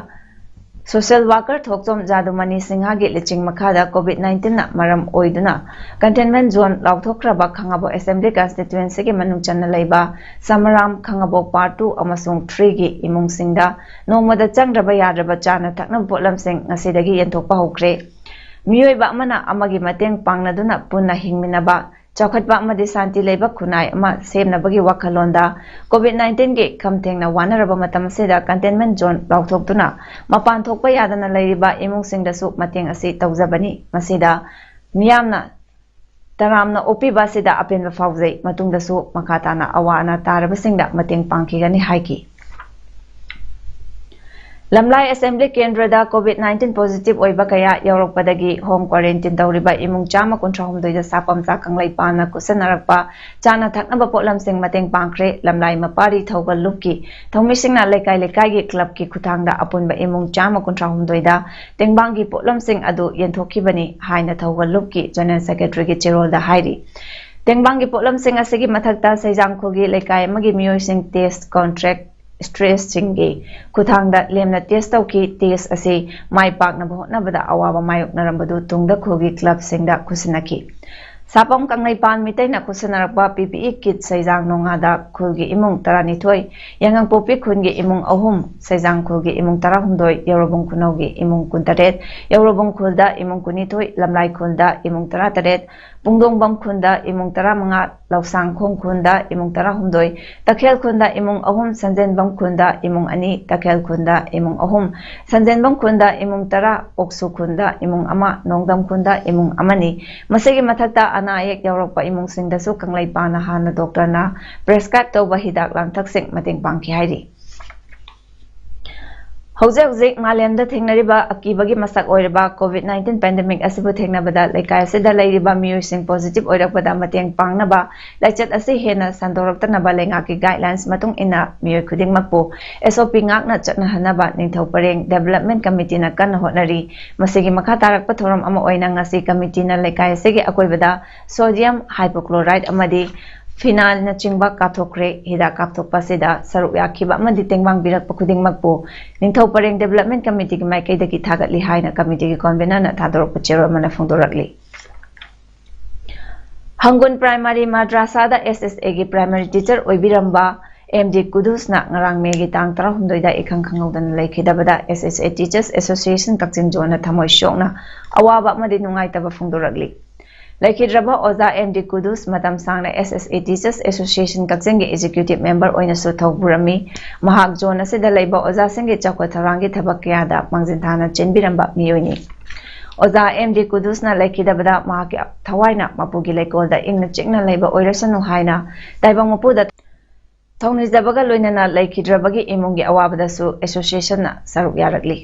ꯁꯣꯁꯤꯌꯦꯜ ꯋꯥꯀꯔ ꯊꯣꯛꯆꯣꯝ ꯖꯥꯗꯨꯃꯅꯤ ꯁꯤꯡꯍꯒꯤ ꯂꯨꯆꯤꯡ ꯃꯈꯥꯗ ꯀꯣꯚꯤꯗ ꯅꯥꯏꯟꯇꯤꯟꯅ ꯃꯔꯝ ꯑꯣꯏꯗꯨꯅ ꯀꯟꯇꯦꯟꯃꯦꯟꯠ ꯖꯣꯟ ꯂꯥꯎꯊꯣꯛꯈ꯭ꯔꯕ ꯈꯥꯉꯕꯣꯛ ꯑꯦꯁꯦꯝꯕ꯭ꯂꯤ ꯀꯟꯁꯇꯤꯇ꯭ꯋꯦꯟꯁꯤꯒꯤ ꯃꯅꯨꯡ ꯆꯟꯅ ꯂꯩꯕ ꯁꯃꯔꯥꯝ, ꯈꯥꯉꯕꯣꯛ ꯄꯥꯔꯠ ꯇꯨ ꯑꯃꯁꯨꯡ ꯊ꯭ꯔꯤꯒꯤ ꯏꯃꯨꯡꯁꯤꯡꯗ ꯅꯣꯡꯃꯗ ꯆꯪꯗ꯭ꯔꯕ ꯌꯥꯗ꯭ꯔꯕ ꯆꯥꯅ ꯊꯛꯅꯕ ꯄꯣꯠꯂꯝꯁꯤꯡ ꯉꯁꯤꯗꯒꯤ ꯌꯦꯟꯊꯣꯛꯄ ꯍꯧꯈ꯭ꯔꯦ꯫ ꯃꯤꯑꯣꯏꯕ ꯑꯃꯅ ꯑꯃꯒꯤ ꯃꯇꯦꯡ ꯄꯥꯡꯅꯗꯨꯅ ꯄꯨꯟꯅ ꯍꯤꯡꯃꯤꯟꯅꯕ, ꯆꯥꯎꯈꯠꯄ ꯑꯃꯗꯤ ꯁꯥꯟꯇꯤ ꯂꯩꯕ ꯈꯨꯟꯅꯥꯏ ꯑꯃ ꯁꯦꯝꯅꯕꯒꯤ ꯋꯥꯈꯜꯂꯣꯟꯗ ꯀꯣꯚꯤꯗ ꯅꯥꯏꯟꯇꯤꯟꯒꯤ ꯈꯝ ꯊꯦꯡꯅ ꯋꯥꯅꯔꯕ ꯃꯇꯝ ꯑꯁꯤꯗ ꯀꯟꯇꯦꯟꯃꯦꯟꯠ ꯖꯣꯟ ꯂꯥꯎꯊꯣꯛꯇꯨꯅ ꯃꯄꯥꯟ ꯊꯣꯛꯄ ꯌꯥꯗꯅ ꯂꯩꯔꯤꯕ ꯏꯃꯨꯡꯁꯤꯡꯗꯁꯨ ꯃꯇꯦꯡ ꯑꯁꯤ ꯇꯧꯖꯕꯅꯤ꯫ ꯃꯁꯤꯗ ꯃꯤꯌꯥꯝꯅ ꯇꯔꯥꯝꯅ ꯑꯣꯛꯄꯤꯕ ꯑꯁꯤꯗ ꯑꯄꯦꯟꯕ ꯐꯥꯎꯖꯩ꯫ ꯃꯇꯨꯡꯗꯁꯨ ꯃꯈꯥ ꯇꯥꯅ ꯑꯋꯥ ꯑꯅꯥ ꯇꯥꯔꯕꯁꯤꯡꯗ ꯃꯇꯦꯡ ꯄꯥꯡꯈꯤꯒꯅꯤ ꯍꯥꯏꯈꯤ꯫ ꯂꯝꯂꯥꯏ ꯑꯦꯁꯦꯝꯕ꯭ꯂꯤ ꯀꯦꯟꯗ꯭ꯔꯗ ꯀꯣꯚꯤꯗ ꯅꯥꯏꯟꯇꯤꯟ ꯄꯣꯖꯤꯇꯤꯚ ꯑꯣꯏꯕ ꯀꯌꯥ ꯌꯥꯎꯔꯛꯄꯗꯒꯤ ꯍꯣꯝ ꯀ꯭ꯋꯥꯔꯦꯟꯇꯤꯟ ꯇꯧꯔꯤꯕ ꯏꯃꯨꯡ ꯆꯥꯝꯃ ꯀꯨꯟꯊ꯭ꯔꯥ ꯍꯨꯝꯗꯣꯏꯗ ꯁꯥꯄꯝ ꯆꯥ ꯀꯪꯂꯩꯄꯥꯟꯅ ꯈꯨꯠꯁꯟꯅꯔꯛꯄ ꯆꯥꯅ ꯊꯛꯅꯕ ꯄꯣꯠꯂꯝꯁꯤꯡ ꯃꯇꯦꯡ ꯄꯥꯡꯈ꯭ꯔꯦ꯫ ꯂꯝꯂꯥꯏ ꯃꯄꯥꯔꯤ ꯊꯧꯒꯜ ꯂꯨꯞꯀꯤ ꯊꯧꯃꯤꯁꯤꯡꯅ ꯂꯩꯀꯥꯏ ꯂꯩꯀꯥꯏꯒꯤ ꯀ꯭ꯂꯕꯀꯤ ꯈꯨꯠꯊꯥꯡꯗ ꯑꯄꯨꯟꯕ ꯏꯃꯨꯡ ꯆꯥꯝꯃ ꯀꯨꯟꯊ꯭ꯔꯥ ꯍꯨꯝꯗꯣꯏꯗ ꯇꯦꯡꯕꯥꯡꯒꯤ ꯄꯣꯠꯂꯝꯁꯤꯡ ꯑꯗꯨ ꯌꯦꯟꯊꯣꯛꯈꯤꯕꯅꯤ ꯍꯥꯏꯅ ꯊꯧꯒꯜ ꯂꯨꯞꯀꯤ ꯖꯦꯅꯔꯦꯜ ꯁꯦꯀ꯭ꯔꯦꯇꯔꯤꯒꯤ ꯆꯦꯔꯣꯜꯗ ꯍꯥꯏꯔꯤ꯫ ꯇꯦꯡꯕꯥꯡꯒꯤ ꯄꯣꯠꯂꯝꯁꯤꯡ ꯑꯁꯤꯒꯤ ꯃꯊꯛꯇ ꯁꯩꯖꯥꯡꯈꯣꯜꯒꯤ ꯂꯩꯀꯥꯏ ꯑꯃꯒꯤ ꯃꯤꯑꯣꯏꯁꯤꯡ ꯇꯦꯁ ꯀꯣꯟꯇ꯭ꯔꯦꯛ ꯁ꯭ꯇ꯭ꯔꯦꯁꯁꯤꯡꯒꯤ ꯈꯨꯠꯊꯥꯡꯗ ꯂꯦꯝꯅ ꯇꯦꯁ ꯇꯧꯈꯤ꯫ ꯇꯦꯁ ꯑꯁꯤ ꯃꯥꯏ ꯄꯥꯛꯅꯕ ꯍꯣꯠꯅꯕꯗ ꯑꯋꯥꯕ ꯃꯥꯌꯣꯛꯅꯔꯝꯕꯗꯨ ꯇꯨꯡꯗ ꯈꯨꯜꯒꯤ ꯀ꯭ꯂꯕꯁꯤꯡꯗ ꯈꯨꯠꯁꯤꯟꯅꯈꯤ꯫ ꯁꯥꯄꯝ ꯀꯪꯂꯩꯄꯥꯟ ꯃꯤꯇꯩꯅ ꯈꯨꯠꯁꯤꯟꯅꯔꯛꯄ ꯄꯤ ꯄꯤ ꯏ ꯀꯤꯠ ꯁꯩꯖꯥꯡ ꯅꯣꯡꯉꯥꯗ ꯈꯨꯜꯒꯤ ꯏꯃꯨꯡ ꯇꯔꯥꯅꯤꯊꯣꯏ, ꯌꯥꯉꯥꯡꯄꯣꯛꯄꯤ ꯈꯨꯟꯒꯤ ꯏꯃꯨꯡ ꯑꯍꯨꯝ, ꯁꯩꯖꯥꯡ ꯈꯨꯜꯒꯤ ꯏꯃꯨꯡ ꯇꯔꯥꯍꯨꯝꯗꯣꯏ, ꯌꯥꯎꯔꯕꯨꯡ ꯈꯨꯅꯧꯒꯤ ꯏꯃꯨꯡ ꯀꯨꯟꯇꯔꯦꯠ, ꯌꯥꯎꯔꯕꯨꯡ ꯈꯨꯜꯗ ꯏꯃꯨꯡ ꯀꯨꯟꯅꯤꯊꯣꯏ, ꯂꯝꯂꯥꯏ ꯈꯨꯜꯗ ꯏꯃꯨꯡ ꯇꯔꯥꯇꯔꯦꯠ, ꯄꯨꯡꯗꯣꯡꯕꯝ ꯈꯨꯟꯗ ꯏꯃꯨꯡ ꯇꯔꯥꯃꯉꯥ, ꯂꯧꯁꯥꯡꯈꯣꯡ ꯈꯨꯟꯗ ꯏꯃꯨꯡ ꯇꯔꯥꯍꯨꯝꯗꯣꯏ, ꯇꯈꯦꯜ ꯈꯨꯟꯗ ꯏꯃꯨꯡ ꯑꯍꯨꯝ, ꯁꯟꯖꯦꯟꯕꯝ ꯈꯨꯟꯗ ꯏꯃꯨꯡ ꯑꯅꯤ, ꯇꯈꯦꯜ ꯈꯨꯟꯗ ꯏꯃꯨꯡ ꯑꯍꯨꯝ, ꯁꯟꯖꯦꯟꯕꯝ ꯈꯨꯟꯗ ꯏꯃꯨꯡ ꯇꯔꯥ, ꯑꯣꯛꯁꯨ ꯈꯨꯟꯗ ꯏꯃꯨꯡ ꯑꯃ, ꯅꯣꯡꯗꯝ ꯈꯨꯟꯗ ꯏꯃꯨꯡ ꯑꯃꯅꯤ꯫ ꯃꯁꯤꯒꯤ ꯃꯊꯛꯇ ꯑꯅꯥ ꯑꯌꯦꯛ ꯌꯥꯎꯔꯛꯄ ꯏꯃꯨꯡꯁꯤꯡꯗꯁꯨ ꯀꯪꯂꯩꯄꯥꯟꯅ ꯍꯥꯟꯅ ꯗꯣꯛꯇꯔꯅ ꯄ꯭ꯔꯦꯁꯀ꯭ꯔꯥꯏꯕ ꯇꯧꯕ ꯍꯤꯗꯥꯛ ꯂꯥꯡꯊꯛꯁꯤꯡ ꯃꯇꯦꯡ ꯄꯥꯡꯈꯤ ꯍꯥꯏꯔꯤ꯫ ꯍꯧꯖꯤꯛ ꯍꯧꯖꯤꯛ ꯃꯥꯂꯦꯝꯗ ꯊꯦꯡꯅꯔꯤꯕ ꯑꯀꯤꯕꯒꯤ ꯃꯁꯛ ꯑꯣꯏꯔꯕ ꯀꯣꯚꯤꯗ ꯅꯥꯏꯟꯇꯤꯟ ꯄꯦꯟꯗꯦꯃꯤꯛ ꯑꯁꯤꯕꯨ ꯊꯦꯡꯅꯕꯗ ꯂꯩꯀꯥꯏ ꯑꯁꯤꯗ ꯂꯩꯔꯤꯕ ꯃꯤꯑꯣꯏꯁꯤꯡ ꯄꯣꯖꯤꯇꯤꯚ ꯑꯣꯏꯔꯛꯄꯗ ꯃꯇꯦꯡ ꯄꯥꯡꯅꯕ, ꯂꯥꯏꯆꯠ ꯑꯁꯤ ꯍꯦꯟꯅ ꯁꯟꯗꯣꯔꯛꯇꯅꯕ ꯂꯩꯉꯥꯛꯀꯤ ꯒꯥꯏꯗꯂꯥꯏꯟꯁ ꯃꯇꯨꯡ ꯏꯟꯅ ꯃꯤꯑꯣꯏ ꯈꯨꯗꯤꯡꯃꯛꯄꯨ ꯑꯦꯁ ꯑꯣ ꯄꯤ ꯉꯥꯛꯅ ꯆꯠꯅꯍꯟꯅꯕ ꯅꯤꯡꯊꯧ ꯄꯔꯦꯡ ꯗꯦꯕꯂꯞꯃꯦꯟ ꯀꯃꯤꯇꯤꯅ ꯀꯟꯅ ꯍꯣꯠꯅꯔꯤ꯫ ꯃꯁꯤꯒꯤ ꯃꯈꯥ ꯇꯥꯔꯛꯄ ꯊꯧꯔꯝ ꯑꯃ ꯑꯣꯏꯅ ꯉꯁꯤ ꯀꯃꯤꯇꯤꯅ ꯂꯩꯀꯥꯏ ꯑꯁꯤꯒꯤ ꯑꯀꯣꯏꯕꯗ ꯁꯣꯗꯤꯌꯝ ꯍꯥꯏꯄꯣꯀ꯭ꯂꯣꯔꯥꯏꯗ ꯑꯃꯗꯤ ꯐꯤꯅꯥꯏꯜꯅꯆꯤꯡꯕ ꯀꯥꯞꯊꯣꯛꯈ꯭ꯔꯦ꯫ ꯍꯤꯗꯥꯛ ꯀꯥꯞꯊꯣꯛꯄ ꯑꯁꯤꯗ ꯁꯔꯨꯛ ꯌꯥꯈꯤꯕ ꯑꯃꯗꯤ ꯇꯦꯡꯕꯥꯡ ꯄꯤꯔꯛꯄ ꯈꯨꯗꯤꯡꯃꯛꯄꯨ ꯅꯤꯡꯊꯧ ꯄꯔꯦꯡ ꯗꯦꯕꯂꯞꯃꯦꯟ ꯀꯃꯤꯇꯤꯒꯤ ꯃꯥꯏꯀꯩꯗꯒꯤ ꯊꯥꯒꯠꯂꯤ ꯍꯥꯏꯅ ꯀꯃꯤꯇꯤꯒꯤ ꯀꯣꯟꯚꯦꯅꯔꯅ ꯊꯥꯗꯣꯔꯛꯄ ꯆꯦꯔꯣꯜ ꯑꯃꯅ ꯐꯣꯡꯗꯣꯔꯛꯂꯤ꯫ ꯍꯪꯒꯨꯟ ꯄ꯭ꯔꯥꯏꯃꯥꯔꯤ ꯃꯗ꯭ꯔꯥꯁꯥꯗ ꯑꯦꯁ ꯑꯦꯁ ꯑꯦꯒꯤ ꯄ꯭ꯔꯥꯏꯃꯥꯔꯤ ꯇꯤꯆꯔ ꯑꯣꯏꯕꯤꯔꯝꯕ ꯑꯦꯝ ꯗꯤ ꯀꯨꯗꯨꯁꯅ ꯉꯔꯥꯡ ꯃꯦꯒꯤ ꯇꯥꯡ ꯇꯔꯥꯍꯨꯝꯗꯣꯏꯗ ꯏꯈꯪ ꯈꯪꯍꯧꯗꯅ ꯂꯩꯈꯤꯗꯕꯗ ꯑꯦꯁ ꯑꯦꯁ ꯑꯦ ꯇꯤꯆꯔꯁ ꯑꯦꯁꯣꯁꯤꯌꯦꯁꯟ ꯀꯛꯆꯤꯡ ꯖꯣꯟꯅ ꯊꯃꯣꯏ ꯁꯣꯛꯅ ꯑꯋꯥꯕ ꯑꯃꯗꯤ ꯅꯨꯡꯉꯥꯏꯇꯕ ꯐꯣꯡꯗꯣꯔꯛꯂꯤ꯫ ꯂꯩꯈꯤꯗ꯭ꯔꯕ ꯑꯣꯖꯥ ꯑꯦꯝ ꯗꯤ ꯀꯨꯗꯨꯁ ꯃꯇꯝ ꯁꯥꯡꯅ ꯑꯦꯁ ꯑꯦꯁ ꯑꯦ ꯇꯤꯆꯔꯁ ꯑꯦꯁꯣꯁꯤꯌꯦꯁꯟ ꯀꯛꯆꯤꯡꯒꯤ ꯑꯦꯛꯖꯤꯀ꯭ꯌꯨꯇꯤꯚ ꯃꯦꯝꯕꯔ ꯑꯣꯏꯅꯁꯨ ꯊꯧꯄꯨꯔꯝꯃꯤ꯫ ꯃꯍꯥꯛ ꯖꯣꯟ ꯑꯁꯤꯗ ꯂꯩꯕ ꯑꯣꯖꯥꯁꯤꯡꯒꯤ ꯆꯥꯎꯈꯠ ꯊꯧꯔꯥꯡꯒꯤ ꯊꯕꯛ ꯀꯌꯥꯗ ꯃꯥꯡꯖꯤꯟ ꯊꯥꯅ ꯆꯦꯟꯕꯤꯔꯝꯕ ꯃꯤꯑꯣꯏꯅꯤ꯫ ꯑꯣꯖꯥ ꯑꯦꯝ ꯗꯤ ꯀꯨꯗꯨꯁꯅ ꯂꯩꯈꯤꯗꯕꯗ ꯃꯍꯥꯛꯀꯤ ꯊꯋꯥꯏꯅ ꯃꯄꯨꯒꯤ ꯂꯩꯀꯣꯜꯗ ꯏꯪꯅ ꯆꯤꯛꯅ ꯂꯩꯕ ꯑꯣꯏꯔꯁꯅꯨ ꯍꯥꯏꯅ ꯇꯥꯏꯕꯪ ꯃꯄꯨꯗ ꯊꯧꯅꯤꯖꯕꯒ ꯂꯣꯏꯅꯅ ꯂꯩꯈꯤꯗ꯭ꯔꯕꯒꯤ ꯏꯃꯨꯡꯒꯤ ꯑꯋꯥꯕꯗꯁꯨ ꯑꯦꯁꯣꯁꯤꯌꯦꯁꯟꯅ ꯁꯔꯨꯛ ꯌꯥꯔꯛꯂꯤ꯫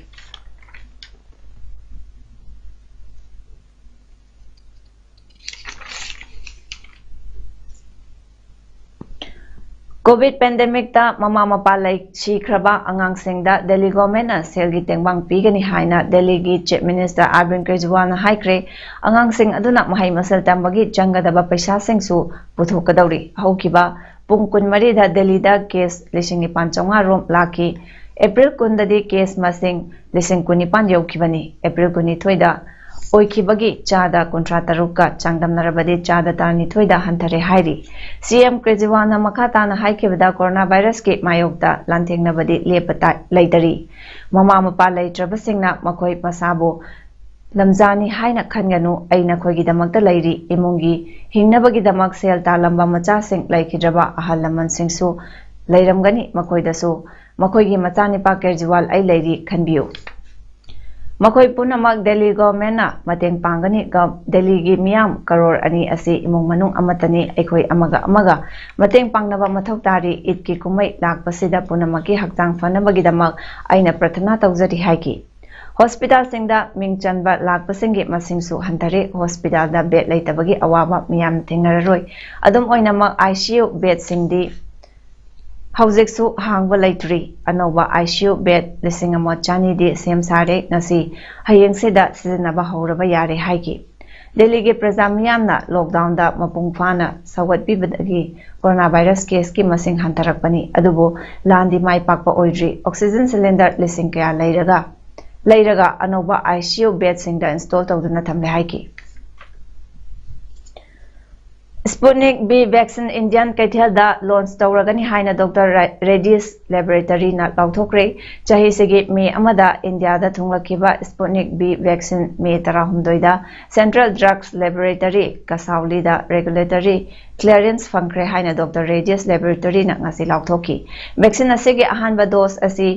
ꯀꯣꯚꯤꯗ ꯄꯦꯟꯗꯦꯃꯤꯛꯇ ꯃꯃꯥ ꯃꯄꯥ ꯂꯩ ꯁꯤꯈ꯭ꯔꯕ ꯑꯉꯥꯡꯁꯤꯡꯗ ꯗꯦꯜꯂꯤ ꯒꯣꯔꯃꯦꯟꯅ ꯁꯦꯜꯒꯤ ꯇꯦꯡꯕꯥꯡ ꯄꯤꯒꯅꯤ ꯍꯥꯏꯅ ꯗꯦꯜꯂꯤꯒꯤ ꯆꯤꯐ ꯃꯤꯅꯤꯁꯇꯔ ꯑꯔꯕꯤꯟ ꯀꯦꯖ꯭ꯔꯤꯋꯥꯜꯅ ꯍꯥꯏꯈ꯭ꯔꯦ꯫ ꯑꯉꯥꯡꯁꯤꯡ ꯑꯗꯨꯅ ꯃꯍꯩ ꯃꯁꯤꯡ ꯇꯝꯕꯒꯤ ꯆꯪꯒꯗꯕ ꯄꯩꯁꯥꯁꯤꯡꯁꯨ ꯄꯨꯊꯣꯛꯀꯗꯧꯔꯤ꯫ ꯍꯧꯈꯤꯕ ꯄꯨꯡ ꯀꯨꯟꯃꯔꯤꯗ ꯗꯦꯜꯂꯤꯗ ꯀꯦꯁ ꯂꯤꯁꯤꯡ ꯅꯤꯄꯥꯟ ꯆꯥꯝꯃꯉꯥ ꯔꯣꯝ ꯂꯥꯛꯈꯤ꯫ ꯑꯦꯄ꯭ꯔꯤꯜ ꯀꯨꯟꯗꯗꯤ ꯀꯦꯁ ꯃꯁꯤꯡ ꯂꯤꯁꯤꯡ ꯀꯨꯟꯅꯤꯄꯥꯟ ꯌꯧꯈꯤꯕꯅꯤ꯫ ꯑꯦꯄ꯭ꯔꯤꯜ ꯀꯨꯟꯅꯤꯊꯣꯏꯗ ꯑꯣꯏꯈꯤꯕꯒꯤ ꯆꯥꯗ ꯀꯨꯟꯊ꯭ꯔꯥ ꯇꯔꯨꯛꯀ ꯆꯥꯡꯗꯝꯅꯔꯕꯗꯤ ꯆꯥꯗ ꯇꯔꯥꯅꯤꯊꯣꯏꯗ ꯍꯟꯊꯔꯦ ꯍꯥꯏꯔꯤ꯫ ꯁꯤ ꯑꯦꯝ ꯀꯦꯖ꯭ꯔꯤꯋꯥꯜꯅ ꯃꯈꯥ ꯇꯥꯅ ꯍꯥꯏꯈꯤꯕꯗ, ꯀꯣꯔꯣꯅꯥ ꯚꯥꯏꯔꯁꯀꯤ ꯃꯥꯌꯣꯛꯇ ꯂꯥꯟꯊꯦꯡꯅꯕꯗꯤ ꯂꯦꯞꯄ ꯇ-, ꯂꯩꯇꯔꯤ꯫ ꯃꯃꯥ ꯃꯄꯥ ꯂꯩꯇ꯭ꯔꯕꯁꯤꯡꯅ ꯃꯈꯣꯏ ꯃꯁꯥꯕꯨ ꯂꯝꯖꯥꯅꯤ ꯍꯥꯏꯅ ꯈꯟꯒꯅꯨ꯫ ꯑꯩ ꯅꯈꯣꯏꯒꯤꯗꯃꯛꯇ ꯂꯩꯔꯤ꯫ ꯏꯃꯨꯡꯒꯤ ꯍꯤꯡꯅꯕꯒꯤꯗꯃꯛ ꯁꯦꯜ ꯇꯥꯜꯂꯝꯕ ꯃꯆꯥꯁꯤꯡ, ꯂꯩꯈꯤꯗ꯭ꯔꯕ ꯑꯍꯜ ꯂꯃꯟꯁꯤꯡꯁꯨ ꯂꯩꯔꯝꯒꯅꯤ꯫ ꯃꯈꯣꯏꯗꯁꯨ, "ꯃꯈꯣꯏꯒꯤ ꯃꯆꯥꯅꯤꯄꯥ ꯀꯦꯖ꯭ꯔꯤꯋꯥꯜ ꯑꯩ ꯂꯩꯔꯤ, ꯈꯟꯕꯤꯌꯨ"꯫ ꯃꯈꯣꯏ ꯄꯨꯝꯅꯃꯛ ꯗꯦꯜꯂꯤ ꯒꯚꯔꯟꯃꯦꯟꯠꯅ ꯃꯇꯦꯡ ꯄꯥꯡꯒꯅꯤ꯫ ꯒ-, ꯗꯦꯜꯂꯤꯒꯤ ꯃꯤꯌꯥꯝ ꯀꯔꯣꯔ ꯑꯅꯤ ꯑꯁꯤ ꯏꯃꯨꯡ ꯃꯅꯨꯡ ꯑꯃꯠꯇꯅꯤ꯫ ꯑꯩꯈꯣꯏ ꯑꯃꯒ ꯑꯃꯒ ꯃꯇꯦꯡ ꯄꯥꯡꯅꯕ ꯃꯊꯧ ꯇꯥꯔꯤ꯫ ꯏꯗꯀꯤ ꯀꯨꯝꯍꯩ ꯂꯥꯛꯄꯁꯤꯗ ꯄꯨꯝꯅꯃꯛꯀꯤ ꯍꯛꯆꯥꯡ ꯐꯅꯕꯒꯤꯗꯃꯛ ꯑꯩꯅ ꯄ꯭ꯔꯊꯅꯥ ꯇꯧꯖꯔꯤ ꯍꯥꯏꯈꯤ꯫ ꯍꯣꯁꯄꯤꯇꯥꯜꯁꯤꯡꯗ ꯃꯤꯡ ꯆꯟꯕ ꯂꯥꯛꯄꯁꯤꯡꯒꯤ ꯃꯁꯤꯡꯁꯨ ꯍꯟꯊꯔꯦ꯫ ꯍꯣꯁꯄꯤꯇꯥꯜꯗ ꯕꯦꯗ ꯂꯩꯇꯕꯒꯤ ꯑꯋꯥꯕ ꯃꯤꯌꯥꯝꯅ ꯊꯦꯡꯅꯔꯔꯣꯏ꯫ ꯑꯗꯨꯝ ꯑꯣꯏꯅꯃꯛ, ꯑꯥꯏ ꯁꯤ ꯌꯨ ꯕꯦꯗꯁꯤꯡꯗꯤ ꯍꯧꯖꯤꯛꯁꯨ ꯍꯥꯡꯕ ꯂꯩꯇ꯭ꯔꯤ꯫ ꯑꯅꯧꯕ ꯑꯥꯏ ꯁꯤ ꯌꯨ ꯕꯦꯗ ꯂꯤꯁꯤꯡ ꯑꯃ ꯆꯅꯤꯗꯤ ꯁꯦꯝ ꯁꯥꯔꯦ꯫ ꯉꯁꯤ ꯍꯌꯦꯡꯁꯤꯗ ꯁꯤꯖꯤꯟꯅꯕ ꯍꯧꯔꯕ ꯌꯥꯔꯦ ꯍꯥꯏꯈꯤ꯫ ꯗꯦꯜꯂꯤꯒꯤ ꯄ꯭ꯔꯖꯥ ꯃꯤꯌꯥꯝꯅ ꯂꯣꯛꯗꯥꯎꯟꯗ ꯃꯄꯨꯡ ꯐꯥꯅ ꯁꯧꯒꯠꯄꯤꯕꯗꯒꯤ ꯀꯣꯔꯣꯅꯥ ꯚꯥꯏꯔꯁ ꯀꯦꯁꯀꯤ ꯃꯁꯤꯡ ꯍꯟꯊꯔꯛꯄꯅꯤ꯫ ꯑꯗꯨꯕꯨ ꯂꯥꯟꯗꯤ ꯃꯥꯏ ꯄꯥꯛꯄ ꯑꯣꯏꯗ꯭ꯔꯤ꯫ ꯑꯣꯛꯁꯤꯖꯟ ꯁꯤꯂꯤꯟꯗꯔ ꯂꯤꯁꯤꯡ ꯀꯌꯥ ꯂꯩꯔꯒ, ꯂꯩꯔꯒ ꯑꯅꯧꯕ ꯑꯥꯏ ꯁꯤ ꯌꯨ ꯕꯦꯗꯁꯤꯡꯗ ꯏꯟꯁꯇꯣꯜ ꯇꯧꯗꯨꯅ ꯊꯝꯂꯦ ꯍꯥꯏꯈꯤ꯫ ꯁ꯭ꯄꯨꯠꯅꯤꯛ ꯚꯤ ꯚꯦꯛꯁꯤꯟ ꯏꯟꯗꯤꯌꯥꯟ ꯀꯩꯊꯦꯜꯗ ꯂꯣꯟꯆ ꯇꯧꯔꯒꯅꯤ ꯍꯥꯏꯅ ꯗꯣꯛꯇꯔ ꯔꯦ-, ꯔꯦꯗꯤꯁ ꯂꯦꯕꯣꯔꯦꯇꯔꯤꯅ ꯂꯥꯎꯊꯣꯛꯈ꯭ꯔꯦ꯫ ꯆꯍꯤꯁꯤꯒꯤ ꯃꯦ ꯑꯃꯗ ꯏꯟꯗꯤꯌꯥꯗ ꯊꯨꯡꯂꯛꯈꯤꯕ ꯁ꯭ꯄꯨꯠꯅꯤꯛ ꯚꯤ ꯚꯦꯛꯁꯤꯟ ꯃꯦ ꯇꯔꯥꯍꯨꯝꯗꯣꯏꯗ ꯁꯦꯟꯇ꯭ꯔꯦꯜ ꯗ꯭ꯔꯒꯁ ꯂꯦꯕꯣꯔꯦꯇꯔꯤ, ꯀꯁꯥꯎꯂꯤꯗ ꯔꯦꯒꯨꯂꯦꯇꯔꯤ ꯀ꯭ꯂꯤꯌꯔꯦꯟꯁ ꯐꯪꯈ꯭ꯔꯦ ꯍꯥꯏꯅ ꯗꯣꯛꯇꯔ ꯔꯦꯗꯤꯁ ꯂꯦꯕꯣꯔꯦꯇꯔꯤꯅ ꯉꯁꯤ ꯂꯥꯎꯊꯣꯛꯈꯤ꯫ ꯚꯦꯛꯁꯤꯟ ꯑꯁꯤꯒꯤ ꯑꯍꯥꯟꯕ ꯗꯣꯁ ꯑꯁꯤ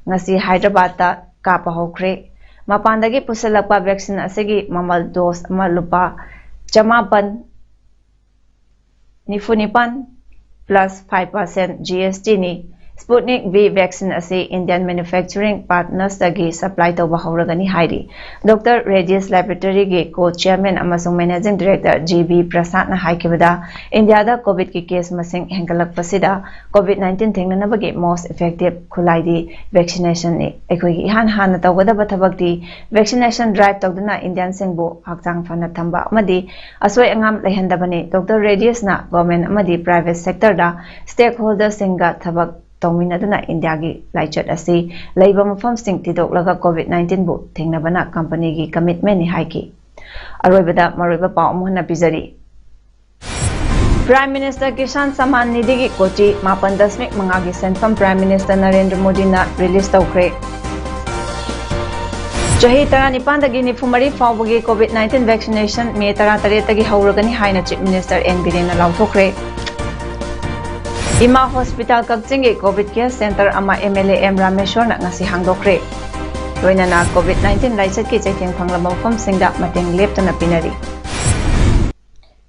ꯉꯁꯤ ꯍꯥꯏꯗ꯭ꯔꯕꯥꯗꯇ ꯀꯥꯞꯄ ꯍꯧꯈ꯭ꯔꯦ꯫ ꯃꯄꯥꯟꯗꯒꯤ ꯄꯨꯁꯤꯜꯂꯛꯄ ꯚꯦꯛꯁꯤꯟ ꯑꯁꯤꯒꯤ ꯃꯃꯜ ꯗꯣꯁ ꯑꯃ ꯂꯨꯄꯥ ꯆꯃꯥꯄꯟ ꯅꯤꯐꯨ ꯅꯤꯄꯥꯟ plus five percent G S T ꯅꯤ꯫ Sputnik V vaccine ꯑꯁꯤ Indian manufacturing partners ꯇꯒꯤ supply ꯇꯧꯕ ꯍꯧꯔꯒꯅꯤ ꯍꯥꯏꯔꯤ꯫ Doctor Reddy's Laboratory ꯒꯤ co-chairman ꯑꯃꯁꯨꯡ managing director G B ꯄ꯭ꯔꯁꯥꯗꯅ ꯍꯥꯏꯈꯤꯕꯗ, ꯏꯟꯗꯤꯌꯥꯗ COVID ꯀꯤ case ꯃꯁꯤꯡ ꯍꯦꯟꯒꯠꯂꯛꯄꯁꯤꯗ COVID nineteen ꯊꯦꯡꯅꯅꯕꯒꯤ most effective ꯈꯨꯠꯂꯥꯏꯗꯤ vaccination ꯅꯤ꯫ ꯑꯩꯈꯣꯏꯒꯤ ꯏꯍꯥꯟ ꯍꯥꯟꯅ ꯇꯧꯒꯗꯕ ꯊꯕꯛꯇꯤ vaccination drive ꯇꯧꯗꯨꯅ ꯏꯟꯗꯤꯌꯟꯁꯤꯡꯕꯨ ꯍꯛꯆꯥꯡ ꯐꯅ ꯊꯝꯕ ꯑꯃꯗꯤ ꯑꯁꯣꯏ ꯑꯉꯥꯝ ꯂꯩꯍꯟꯗꯕꯅꯤ꯫ Doctor Reddy's ꯅ government ꯑꯃꯗꯤ private sector ꯗ stakeholder ꯁꯤꯡꯒ ꯊꯕꯛ ꯇꯧꯃꯤꯟꯅꯗꯨꯅ ꯏꯟꯗꯤꯌꯥꯒꯤ ꯂꯥꯏꯆꯠ ꯑꯁꯤ ꯂꯩꯕ ꯃꯐꯝꯁꯤꯡ ꯊꯤꯗꯣꯛꯂꯒ COVID nineteen ꯕꯨ ꯊꯦꯡꯅꯕꯅ company ꯒꯤ commitment ꯅꯤ ꯍꯥꯏꯈꯤ꯫ ꯑꯔꯣꯏꯕꯗ ꯃꯔꯨꯑꯣꯏꯕ ꯄꯥꯎ ꯑꯃꯨꯛ ꯍꯟꯅ ꯄꯤꯖꯔꯤ꯫ Prime Minister Kisan Samman Nidhi ꯒꯤ ꯀꯣꯇꯤ ꯃꯥꯄꯟ ꯗꯁꯃꯤꯛ ꯃꯉꯥꯒꯤ ꯁꯦꯟꯐꯝ Prime Minister ꯅꯔꯦꯟꯗ꯭ꯔ ꯃꯣꯗꯤꯅ release ꯇꯧꯈ꯭ꯔꯦ꯫ ꯆꯍꯤ ꯇꯔꯥꯅꯤꯄꯥꯟꯗꯒꯤ ꯅꯤꯐꯨ ꯃꯔꯤ ꯐꯥꯎꯕꯒꯤ COVID nineteen vaccination May ꯇꯔꯥꯇꯔꯦꯠꯇꯒꯤ ꯍꯧꯔꯒꯅꯤ ꯍꯥꯏꯅ Chief Minister N ꯕꯤꯔꯦꯟꯅ ꯂꯥꯎꯊꯣꯛꯈ꯭ꯔꯦ꯫ ꯏꯃꯥ Hospital ꯀꯛꯆꯤꯡꯒꯤ COVID care center ꯑꯃ M L A M ꯔꯥꯃꯦꯁꯣꯔꯅ ꯉꯁꯤ ꯍꯥꯡꯗꯣꯛꯈ꯭ꯔꯦ꯫ ꯂꯣꯏꯅꯅ COVID nineteen ꯂꯥꯏꯆꯠꯀꯤ ꯆꯩꯊꯦꯡ ꯐꯪꯂꯕ ꯃꯐꯝꯁꯤꯡꯗ ꯃꯇꯦꯡ ꯂꯦꯞꯇꯅ ꯄꯤꯅꯔꯤ꯫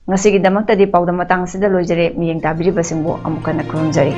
ꯉꯁꯤꯒꯤꯗꯃꯛꯇꯗꯤ ꯄꯥꯎꯗꯝ ꯃꯇꯥꯡ ꯑꯁꯤꯗ ꯂꯣꯏꯖꯔꯦ꯫ ꯃꯤꯠꯌꯦꯡ ꯇꯥꯕꯤꯔꯤꯕꯁꯤꯡꯕꯨ ꯑꯃꯨꯛ ꯍꯟꯅ ꯈꯨꯔꯨꯝꯖꯔꯤ꯫